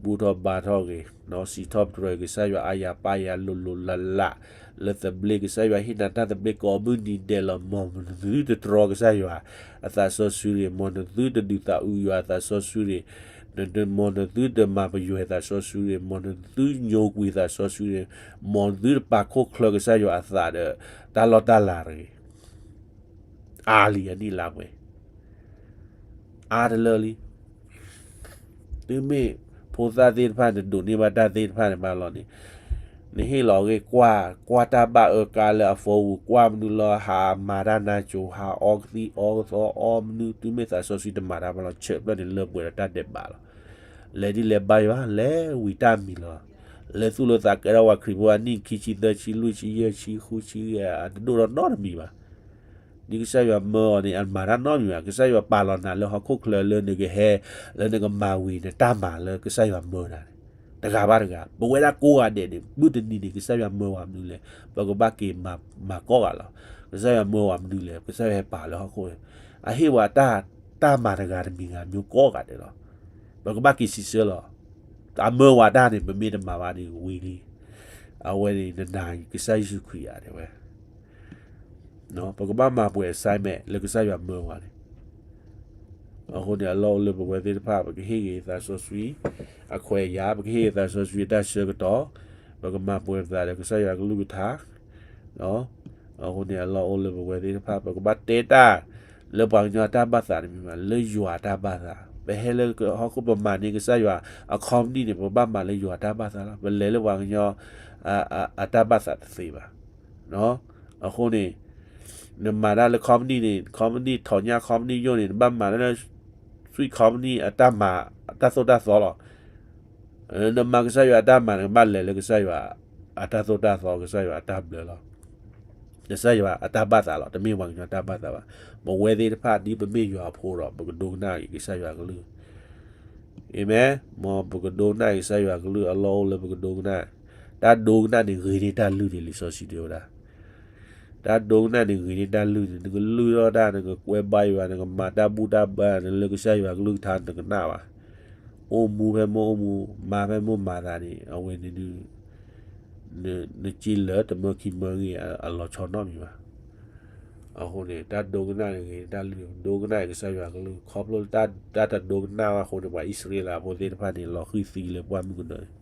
ဘူၣ်ထီၣ်ဘါထီၣ်ဂ့ၤ, စံးထီၣ်ပတြၢၤကစၢ်ယွၤအါယၤပါယၤလိၤလိၤလးလး, လၢသဘျ့ကစၢ်ယွၤဟ့ၣ်နၤတၢ်သဘျ့ကိးမုၢ်နံၤဒဲးလီၤ. မ်နသုတတြီကစၢ်ယွၤအသးစီဆှံတဂ့ၤ, မ်နသုတဒုးသးအုးယွၤအသးစီဆှံတဂ့ၤ, မ်နသုတမၤပယွဲၤသးစီဆှံတဂ့ၤ, မ်နသုညိကွံာ်သးစီဆှံတဂ့ၤ, မ်နသုတပာ်ခိၣ်ချၢကစၢ်ယွၤအသးဒီး တၢ်လီၢ်တၢ်လၤတဂ့ၤ. အါလံအနံၣ်လါပှဲၤ, အါတလၢလံ. တုၤမ့ၢ်ဖိသၣ်သ့ၣ်တဖၣ် နဒိးန့ၢ်ဘၣ်တၢ်သ့ၣ်တဖၣ်န့ၣ်မးလီၤန့ၣ်, နဟ့ၣ်လီၤအဂ့ၢ်ကွၢ်, ကွၢ်တၢ်ဘၣ်အၢကါလၢအ phone ပူၤ, ကွၢ်မနုၤလီၤ ဟးမၤတၢ်နါစိၤ, ဟးအီကသံၣ်အီကသီအီမနုၤ, တုၤမ့ၢ်သးစီဆှံတမၤတၢ်ဘၣ်လီၤ ဆၢဖျၢၣ်န့ၣ်လၢပှဲၤဒီးတၢ်ဒဲးဘးလီၤ. လဲၤဒ်လဲၤဘါယွၤ, လဲၤဝံၤတၢ်မံၤလီၤ. လဲၤသူၣ်လၢသးကဲထီၣ်ပှၤခရံာ်ဖိအနံၣ်ခံဆံသၢဆံလွံၢ်ဆံယဲၢ်ဆံဃုဆံဂဲၤ အတဒိၣ်ထီၣ်နီတမံၤဘၣ်. ဒ်ကစၢ်ယွၤမၢအီၤန့ၣ် အမၤတၢ်နီတမံၤဘၣ်. ကစၢ်ယွၤပာ်လီၤနၤလၢဟီၣ်ခိၣ်ချၢလၢနကဟဲ, လၢနကမၤဝံၤနတၢ်မၤလၢကစၢ်ယွၤမၢနၤန့ၣ် တဂၤဘၣ်တဂၤ. ပဝဲဒၣ်ကိးဂၤဒဲးန့ၣ် မုၢ်တနံၤန့ၣ် ကစၢ်ယွၤမၢဝဲမနုၤလဲၣ်, ပကဘၣ်က့ၤမၤကိးဂၤလီၤ. ကစၢ်ယွၤမၢဝဲမနုၤလဲၣ်, ကစၢ်ယွၤဟဲပာ်လၢဟီၣ်ခိၣ်န့ၣ် အဟ့ၣ်ဝဲတၢ်, တၢ်မၤတဂၤတမံၤဂၤမ့ၢ်ကိးဂၤဒဲးလီၤ. ပကဘၣ်က့ၤစံးဆၢလီၤ. အမၢဝဲတၢ်န့ၣ် ပမ့ၢ်တမၤဘၣ်န့ၣ်ဝံၤလံ. အဝဲန့ၣ်နနာ်ကစၢ်ယ့ၣ်ၡူးခရံာ်ဧါတဲဝဲ. ပကဘၣ်မၤပှဲၤ assignment လၢကစၢ်ယွၤမၢပှၤန့ၣ်. အဃိန့ၣ် အလီၢ်အိၣ်လၢပဝဲသ့ၣ်တဖၣ် ပကဟ့ၣ်ဂ့ၤသးစီဆှံအခွဲးအယာ်, ပကဟ့ၣ်ဂ့ၤသးစီဆှံအတၢ်ဆၢကတီၢ်, ပကမၤပှဲၤပသးဒီးကစၢ်ယွၤကလုၢ်ကထါ အဃိန့ၣ် အလီၢ်အိၣ်လၢပဝဲသ့ၣ်တဖၣ် ပကဘၣ်တဲတၢ်လၢပှၤကညီအတၢ်ဘၣ်သးတမ့ၢ်ဘၣ်, လၢယွၤအတၢ်ဘၣ်သး. ပဟဲလၢဟီၣ်ခိၣ်ပမၤန့ၢ်ကစၢ်ယွၤအ company န့ၣ် ပဘၣ်မၤလၢယွၤအတၢ်ဘၣ်သးလီၤ. ပလဲၤလၢပှၤကညီအတၢ်ဘၣ်သးတသ့ဘၣ်. အဃိန့ၣ် နမၤတၢ်လၢ company န့ၣ် company ထီၣ်ညၣ် company ယိၣ်န့ၣ် နဘၣ်မၤတၢ်လၢ sweet company အတၢ်မၤ အတၢ်သိၣ်တၢ်သီလီၤ. နမၤကစၢ်ယွၤအတၢ်မၤ နကဘၣ်လဲၤလၢကစၢ်ယွၤအတၢ်သိၣ်တၢ်သီ ကစၢ်ယွၤအတၢ်ဘျၢလီၤ. ကစၢ်ယွၤအတၢ်ဘၣ်သးလီၤ, တမ့ၢ်ပှၤကညီတၢ်ဘၣ်သးဘၣ်. ပဝဲသ့ၣ်တဖၣ်ဒ်ပမ့ၢ်ယွၤအဖိဒီး ပကဒိကနၣ်က့ၤကစၢ်ယွၤကလုၢ်. အၤမ့ၣ်, မ်ပကဒိကနၣ်က့ၤကစၢ်ယွၤကလုၢ် အလီၢ်အိၣ်လၢပကဒိကနၣ်. တၢ်ဒိကနၣ်န့ၣ်ဂ့ၤန့ၢ်တၢ်လုၢ်ဒံး လံာ်စီဆှံတဲဝဲဒၣ် တၢ်ဒိကနၣ်န့ၣ်ဂ့ၤန့ၢ်တၢ်လုၢ်န့ၣ် နကလုၢ်ထီၣ်တၢ် နကကွဲဘါယွၤ နကမၤတၢ်ဘူၣ်တၢ်ဘါ နလၢကစၢ်ယွၤကလုၢ်ကထါနကနၣ်ဘၣ်. အိၣ်မူဖဲမိၢ်အိၣ်မူ မၤဖဲမိၢ်မၤသးန့ၣ် အဝဲန့ၣ်ဒုး နစ့လၢာ်တမၢခံမၢဂ့ၤအလီၤဆီနီတမံၤဘၣ်. အဃိန့ၣ် တၢ်ဒိကနၣ်န့ၣ်ဂ့ၤန့ၢ်တၢ်လုၢ် ဒိကနၣ်က့ၤကစၢ်ယွၤကလုၢ် ခီဖျိလၢတၢ်တဒိကနၣ်ဘၣ်အဃိန့ၣ် ပှၤအံၣ်စရ့လးဖိသ့ၣ်တဖၣ်န့ၣ် လီၤဃံၤသံလၢပှၢ်မုၢ်ကနၢန့ၣ်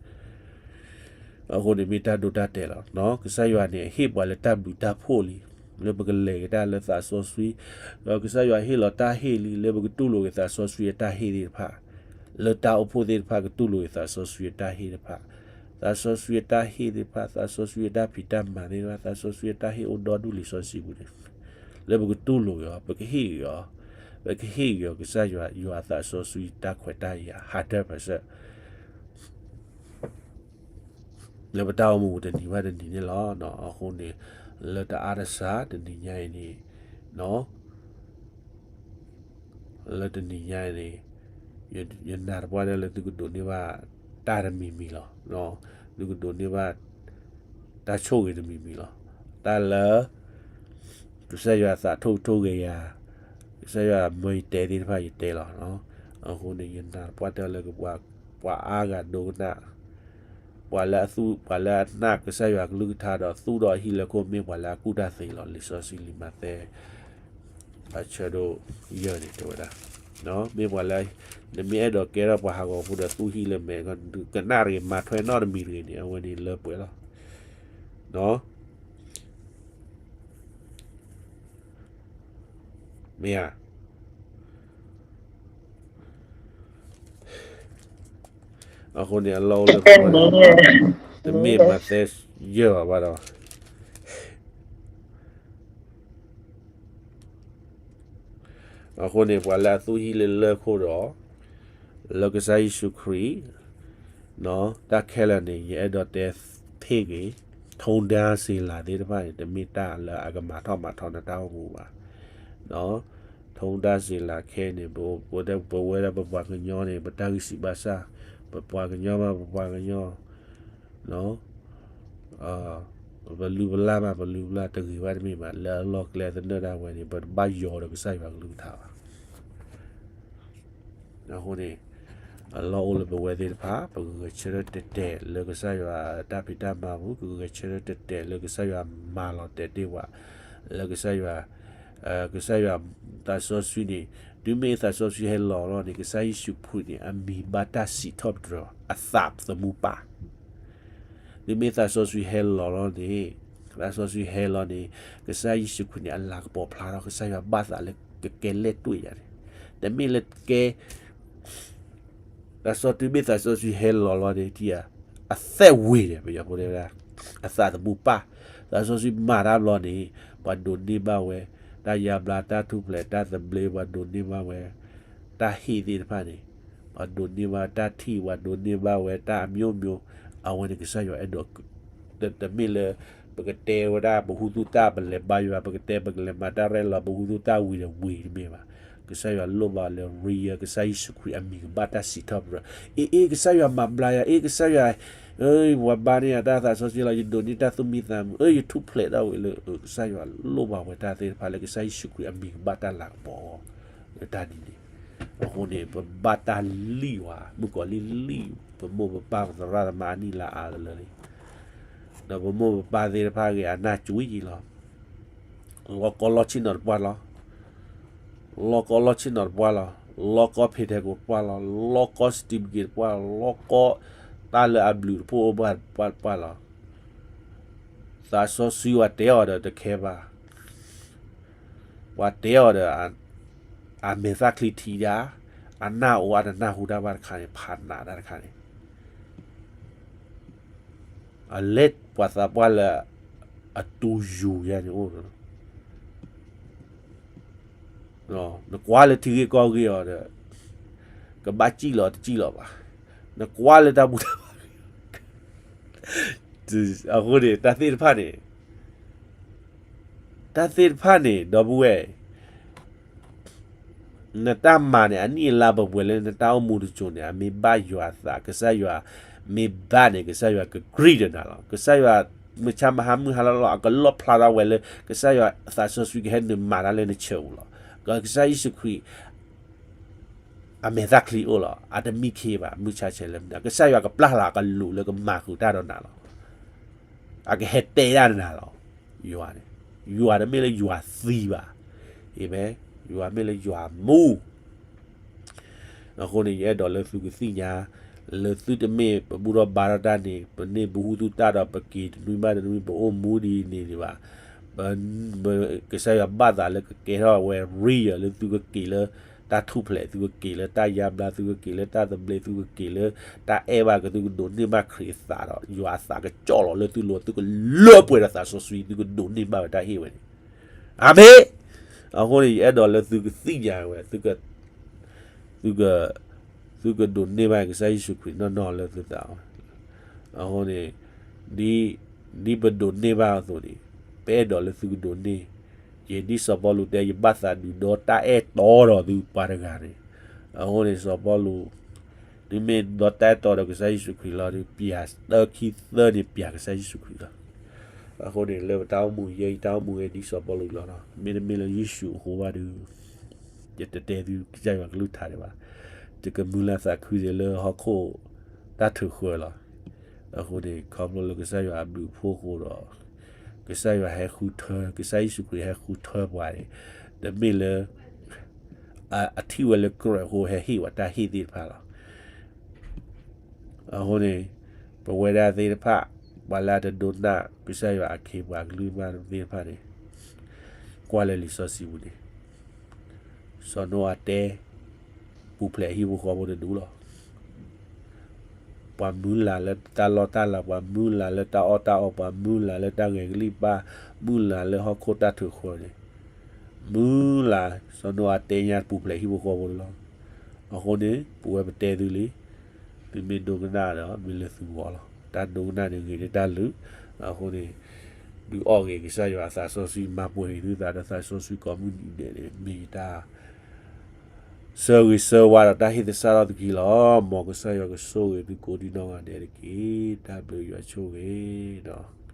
အဃိန့ၣ်မ့ၢ်တၢ်ဒိတၢ်တဲာ်လီၤ. ကစၢ်ယွၤန့ၣ် ဟ့ၣ်ပှၤလၢတၢ်ဘျုးတၢ်ဖှိၣ်လံ, လၢပကလဲၤက့ၤတၢ်လၢသးစီဆှံ, ဒီးကစၢ်ယွၤဟ့ၣ်လီၤတၢ်ဟ့ၣ်လံ လၢပကတူၢ်လိာ်က့ၤသးစီဆှံအတၢ်ဟ့ၣ်သ့ၣ်တဖၣ်, လၢတၢ်အိၣ်ဖှိၣ်သ့ၣ်တဖၣ်ကတူၢ်လိာ်က့ၤသးစီဆှံအတၢ်ဟ့ၣ်တဖၣ်, သးစီဆှံအတၢ်ဟ့ၣ်သ့ၣ်တဖၣ်, သးစီဆှံအတၢ်ဖံးတၢ်မၤသ့ၣ်တဖၣ်, သးစီဆှံအတၢ်ဟ့ၣ်အိၣ်ဒီဒူၣ်လံာ်စီဆှံပူၤန့ၣ်, လၢပကတူၢ်လိာ်က့ၤအီၤ, ပကဟ့ၣ်က့ၤအီၤ, ပကဟ့ၣ်က့ၤအီၤ ကစၢ်ယွၤ ယွၤသးစီဆှံတၢ်ခွဲးတၢ်ယာ် hundred percent လၢပတၢ်အိၣ်မူပူၤတနံၤဘၣ်တနံၤန့ၣ်လီၤ. အဃိန့ၣ် လၢတအါတစှၤတနံၤညါအံၤန့ၣ်, လၢတနံၤညါအံၤန့ၣ် ယနာ်သပှၢ်တၢၢ်လၢသုကဒိးန့ၢ်ဘၣ်တၢ်တမံၤမံၤလီၤ. သုကဒိးန့ၢ်ဘၣ်တၢ်ဆိၣ်ဂ့ၤတမံၤမံၤလီၤ. တၢ်လၢ ကစၢ်ယွၤသးထိၣ်ထိၣ်ဂဲၤယၤ, ကစၢ်ယွၤမၢယတဲသ့ၣ်တဖၣ်ယတဲလီၤ. အဃိန့ၣ် ယနာ်သပှၢ်တၢၢ်လၢ ပှၤအါဂၤဒိကနၣ်, ပှၤလၢအသူၣ် ပှၤလၢအနာ်ကစၢ်ယွၤကလုၢ်ကထါဒီးသူၣ်ဒီးဟံၣ်လၢခိၣ်မ့ၢ်ပှၤလၢအကူၣ်တၢ်သ့လီၤ. လံာ်စီဆှံလံာ်မးသဲ အဆၢဒိၣ်ယဲၢ်န့ၣ်တဲဝဲဒၣ်, မ့ၢ်ပှၤလၢ နမ့ၢ်အဲၣ်ဒိးကဲထီၣ်ပှၤဟးဂီၤဖိဒီးသူၣ်ဟံၣ်လၢမဲာ် ကနၣ်တဂ့ၤမၤထွဲနီတမံၤတဂ့ၤန့ၣ် အဝဲန့ၣ်လၢပှဲၤလီၤ. မ့ၢ်ဧါ. အဃိန့ၣ် အလီၢ်အိၣ်လၢပဝဲ တမ့ၢ်မးသဲယဲၢ်ဘၣ်ဘၣ်ဒီး အဃိန့ၣ် ပှၤလၢအသူၣ်ဟံၣ်လၢလၢၢ်ခိၣ်ဒီး လၢကစၢ်ယ့ၣ်ၡူးခရံာ် တၢ်ခဲလၢာ်န့ၣ် ယအဲၣ်ဒိးတဲသ့ဂ့ၤ, ထုံဒါစ့လးသ့ၣ်တဖၣ်န့ၣ် တမ့ၢ်တၢ်လၢအကမၤထီၣ်မၤထီနတၢ်အိၣ်မူဘၣ်. ထုံဒါစ့လးခဲအံၤန့ၣ် ပဝဲဒၣ်ပပှၤကညီန့ၣ် ပတၢ်ဂံၢ်စၢ်ဘါစၢ်, ပပှၤကညီမးပပှၤကညီ ပလုၢ်ပလၢ်မး ပလုၢ်ပလၢ်တဂ့ၤဘၣ်တမ့ၢ်ဘၣ်, လၢအလီၢ်ကျဲသနၢၣ်ဒၣ်ဝဲန့ၣ် ပတဘၣ်ယီၤဒီးကစၢ်ယွၤကလုၢ်ကထါဘၣ်. အဃိန့ၣ် အလီၢ်အိၣ်လၢပဝဲသ့ၣ်တဖၣ် ပကဂဲၤဆၢထၢၣ်တဲာ်တဲာ်လၢကစၢ်ယွၤတၢ်ဖံးတၢ်မၤပူၤ, ကဂဲၤဆၢထၢၣ်တဲာ်တဲာ်လၢကစၢ်ယွၤမၤလီၤတဲာ်တ့ၢ်ပှၤ, လၢကစၢ်ယွၤ ကစၢ်ယွၤသးစီဆှံန့ၣ် တုၤမ့ၢ်သးစီဆှံဟဲလီၤလီၤန့ၣ် ကစၢ်ယ့ၣ်ၡူးခရံာ်န့ၣ် အမံၤဘၣ်တၢ်စံးထီၣ်ပတြၢၤအသးသမူပၢ် တုၤမ့ၢ်သးစီဆှံဟဲလီၤလီၤန့ၣ်, သးစီဆှံဟဲလီၤန့ၣ် ကစၢ်ယ့ၣ်ၡူးခရံာ်န့ၣ် အလၤကပီၤဖျါထီၣ် ကစၢ်ယွၤဘၣ်သးလၢကကဲလဲၣ်တွ့ၣ်ယၤန့ၣ်, တမ့ၢ်လၢကဲ သးစီတုၤမ့ၢ်သးစီဆှံဟဲလီၤလီၤန့ၣ် ထံဧါ, အသဲဝ့ၤန့ၣ် ပယီၤဖိတဲဝဲဒၣ်, အသးသမူပၢ်, သးစီဆှံမၤတၢ်ဘျီန့ၣ် ပှၤဒိးန့ၢ်ဘၣ်ဝဲ တၢ်ယါဘျါ တၢ်ထူၣ်ဖျဲး တၢ်သဘျ့ ပှၤဒိးန့ၢ်ဘၣ်ဝဲ တၢ်ဟ့ၣ်သ့ၣ်တဖၣ်န့ၣ်, ပှၤဒိးန့ၢ်ဘၣ်တၢ်ထံၣ် ပှၤဒိးန့ၢ်ဘၣ်ဝဲတၢ်အမျိုးမျိုး, အဝဲန့ၣ်ကစၢ်ယွၤအဲၣ်ဒိး တမ့ၢ်လၢ ပကတဲဝဲဒၣ် ပဟူသူၣ်တၢ် ပလဲၤဘါယွၤ ပကတဲ ပကလဲၤမၤတၢ်ရဲၣ်လီၤ ပဟူသူၣ်တၢ်ဝံၤဒီးဝံၤတမ့ၢ်ဘၣ်. ကစၢ်ယွၤလိၣ်ဘၣ်လၢ real ကစၢ်ယ့ၣ်ၡူးခရံာ်အမံၤကဘၣ်တၢ်စံးထီၣ်ပတြၢၤ, အ့ အ့ ကစၢ်ယွၤမၤဘျါယၤ အ့ ကစၢ်ယွၤ ပှၤဘါန့ၢ်ယၤတၢ်သးစီဆှံလီၤ ယဒိးန့ၢ်တၢ်သူၣ်မံသးမုာ် အ့ ယထူၣ်ဖျဲးထီၣ်ဝံၤလၢ ကစၢ်ယွၤလိၣ်ဘၣ်ဝဲတၢ်သ့ၣ်တဖၣ်လၢကစၢ်ယ့ၣ်ၡူးခရံာ်အမံၤကဘၣ်တၢ်လၤကပီၤ လၢတၢ်ဒ်န့ၣ်, အဃိန့ၣ် ပဘၣ်တၢ်လံၣ်ဝဲ မုၣ်ကီၤလံၢ်လံၣ် ပမိၢ်ပပၢ်ပသရၣ်သမါအနံၣ်လါအါလၢလၢလံ, ဒီးပမိၢ်ပပၢ်သ့ၣ်တဖၣ်ဂ့ၤအနၢ်ကွံာ်ယံၤလီၤ. လီၢ်ကီလီၢ်ဆ့ၣ်နီၤတပှၢ်လီၤ. လီၢ်ကီလီၢ်ဆ့ၣ်နီၤတပှၢ်လီၤ. လီၢ်ကီဖ့ထဲကိးတပှၢ်လီၤ. လီၢ်ကီ certificate တပှၢ်လီၤ. လီၢ်ကီတၢ်လၢအဘျုးတဖၣ်အိၣ်ဘၣ်တပှၢ်တပှၢ်လီၤ. သးစီဆှံပှၤတဲအီၤဒီးတခဲဘၣ်. ပှၤတဲအီၤဒီး အမဲာ်သၣ်ချံထံးဒၣ်, အနၢ်အိၣ်အတနၢ်ဟူတၢ်ဘၣ်တခါန့ၣ် ဖးနးတၢ်တခါန့ၣ် အလဲၤပှၤသးပှၢ်လၢ အတူယူၤယါန့ၣ်အိၣ် နကွၢ်လၢထံဂ့ၢ်ကီၢ်ဂ့ၢ်အီၤဒီး ကဘၣ်စံၣ်လီၤတစံၣ်လီၤဘၣ်. နကွၢ်လၢတၢ်ဘူၣ်တၢ်ဘါ အဃိန့ၣ် တၢ်သ့ၣ်တဖၣ်န့ၣ် တၢ်သ့ၣ်တဖၣ်န့ၣ် ဒီပုၢ်ဝဲၢ် နတၢ်မၤန့ၣ် အနံၣ်အလါပှဲၤပှဲၤလၢနတၢ်အိၣ်မူတစိၤန့ၣ် အမ့ၢ်ဘၣ်ယွၤအသး ကစၢ်ယွၤမ့ၢ်ဘၣ်န့ၣ် ကစၢ်ယွၤကကြံၢ်ဒီးနၤလီၤ. ကစၢ်ယွၤမုၢ်ဆါမဟါမုၢ်ဟါလီၤလီၤ အကလီၣ်ဖျါထီၣ်ဝဲလၢ ကစၢ်ယွၤသးစီဆှံကဟဲနုာ်မၤတၢ်လၢနဆၢပူၤလီၤ. ကစၢ်ယ့ၣ်ၡူးခရံာ် အမဲာ်သၣ်ချံအိၣ်လီၤ. အတမံခ့ဘၣ် မုၢ်ဆါဆဲးလၢမုၢ်နၤ ကစၢ်ယွၤကပျၢ်လီၤအကလူးလၢကမၤဃုာ်တၢ်ဒီးနၤလီၤ. အကဟဲတဲဒၣ်နၤလီၤ. ယွၤန့ၣ် ယွၤတမ့ၢ်လၢယွၤသံဘၣ်. အၤမ့ၣ်, ယွၤမ့ၢ်လၢယွၤမူ အဃိန့ၣ် ယအဲၣ်ဒိးလၢသုကသ့ၣ်ညါ လၢသုတမ့ၢ်ပဘူၣ်ထီၣ်ဘါထီၣ်တၢ်န့ၣ် ပန့ၢ်ပဟူသူၣ်တၢ်ဒီးပက့ၤတနွံဘၣ်တနွံ ပအိၣ်မူဒ်န့ၣ်ဒံးဘၣ်. ကစၢ်ယွၤဘၣ်သးလၢကကဲထီၣ်ဝဲ real လၢသုကက့ၤလၢတၢ်ထူၣ်ဖျဲး သုကက့ၤလၢတၢ်ယါဘျါ သုကက့ၤလၢတၢ်သဘျ့ သုကက့ၤလၢတၢ်အဲၣ်ဘၣ်က့ၤ သုကဒိးန့ၢ်ဘၣ်ခရံာ်အသးဒီး ယွၤအသးကကၠီၣ်လီၤလၢသုလိၤ သုကလၢပှဲၤဒီးသးစီဆှံ သုကဒိးန့ၢ်ဘၣ်ဝဲတၢ်ဟ့ၣ်ဝဲန့ၣ် အၤမ့ၣ်. အဃိန့ၣ် ယအဲၣ်ဒိးလၢသုကသ့ၣ်ညါဝဲ သုက, သုကဒိးန့ၢ်ဘၣ်ကစၢ်ယ့ၣ်ၡူးခရံာ်နီၢ်နီၢ်လၢသုသး. အဃိန့ၣ် ဒ်ပဒိးန့ၢ်ဘၣ်အသိးန့ၣ် ပအဲၣ်ဒိးလၢသုကဒိးန့ၢ်, ယဒ်စီၤပီလူးတဲ ယဘၣ်သးဒုးဒီတၢ်အဲၣ်တီဒီးသုပှၤတဂၤန့ၣ်. အဃိန့ၣ် စီၤပီလူး သုမ့ၢ်ဒီတၢ်အဲၣ်တီဒီးကစၢ်ယ့ၣ်ၡူးခရံာ်လီၤဒီး ပျၢ်တၢ်ခံသၢန့ၣ် ပျၢ်ကစၢ်ယ့ၣ်ၡူးခရံာ်လီၤ. အဃိန့ၣ် လၢပတၢ်အိၣ်မူယဲအံၤ တၢ်အိၣ်မူဝဲဒ်စီၤပီလူးလီၤ. မ့တမ့ၢ်လၢယ့ၣ်ၡူးအဃိဘၣ်ဒီး ယတတဲသုကစၢ်ယွၤကလုၢ်ကထါဒံးဘၣ်. ယကမုၢ်လၢ်သးခုဒံးလၢဟီၣ်ခိၣ်တၢ်ထုးဃၢၤလီၤ. အဃိန့ၣ် ခီဖျိလၢကစၢ်ယွၤအဘျုးအဖှိၣ်အဃိဒီး ကစၢ်ယွၤဟဲဃုထၢ, ကစၢ်ယ့ၣ်ၡူးခရံာ်ဟဲဃုထၢပှၤန့ၣ် တမ့ၢ်လၢ အထံၣ်ဝဲလၢကြၢးအဃိ ဟဲဟ့ၣ်ဝဲတၢ်ဟ့ၣ်သ့ၣ်တဖၣ်လီၤ. အဃိန့ၣ် ပဝဲဒၣ်သ့ၣ်တဖၣ် ပှၤလၢအတဒိကနၣ် ကစၢ်ယွၤအခ့အပှၤကလုၢ်ကထါသ့ၣ်တဖၣ်န့ၣ် ကွၢ်လၢလံာ်စီဆှံပူၤန့ၣ် စီၤနိအၤတဲ ပူၤဖျဲးဟံၣ်ဖိဃီဖိတဒူၣ်လီၤ. ပှၤမုၢ်လၢ်လၢတၢ်လီၢ်တၢ်လၤ, ပှၤမုၢ်လၢ်လၢတၢ်အီၣ်တၢ်အီ, ပှၤမုၢ်လၢ်လၢတၢ်ဂဲၤကလံၣ်ဘၣ်, မုၢ်လၢ်လၢဟီၣ်ခိၣ်တၢ်ထုးဃၢၤန့ၣ်, မုၢ်လၢ် စီၤနိအၤတဲညါပူၤဖျဲးဟံၣ်ဖိဃီဖိလီၤ. အဃိန့ၣ် ပဝဲပတဲသုလံ, သုမ့ၢ်ဒိကနၣ်ဒီး မ့ၢ်လၢသုဂီၢ်လီၤ. တၢ်ဒိကနၣ်န့ၣ်ဂ့ၤလၢတၢ်လုၢ်, အဃိန့ၣ် ဒုးအီၣ်ဂ့ၤကစၢ်ယွၤအသးစီဆှံ မၤပှဲၤဂ့ၤသုသးဒီးသးစီဆှံကိးမုၢ်နံၤဒဲးန့ၣ် မ့ၢ်ယတၢ် ဆၢဂ့ၤဆၢဝါဒီးတၢ်ဟ့ၣ်သဆၣ်ထီၣ်သုခံလီၤ. မ်ကစၢ်ယွၤကဆိၣ်ဂ့ၤသုကိးဒံနီၢ်ဂၤဒဲးတက့ၢ်. တၢ်ဘျုးယွၤဆိၣ်ဂ့ၤဒီး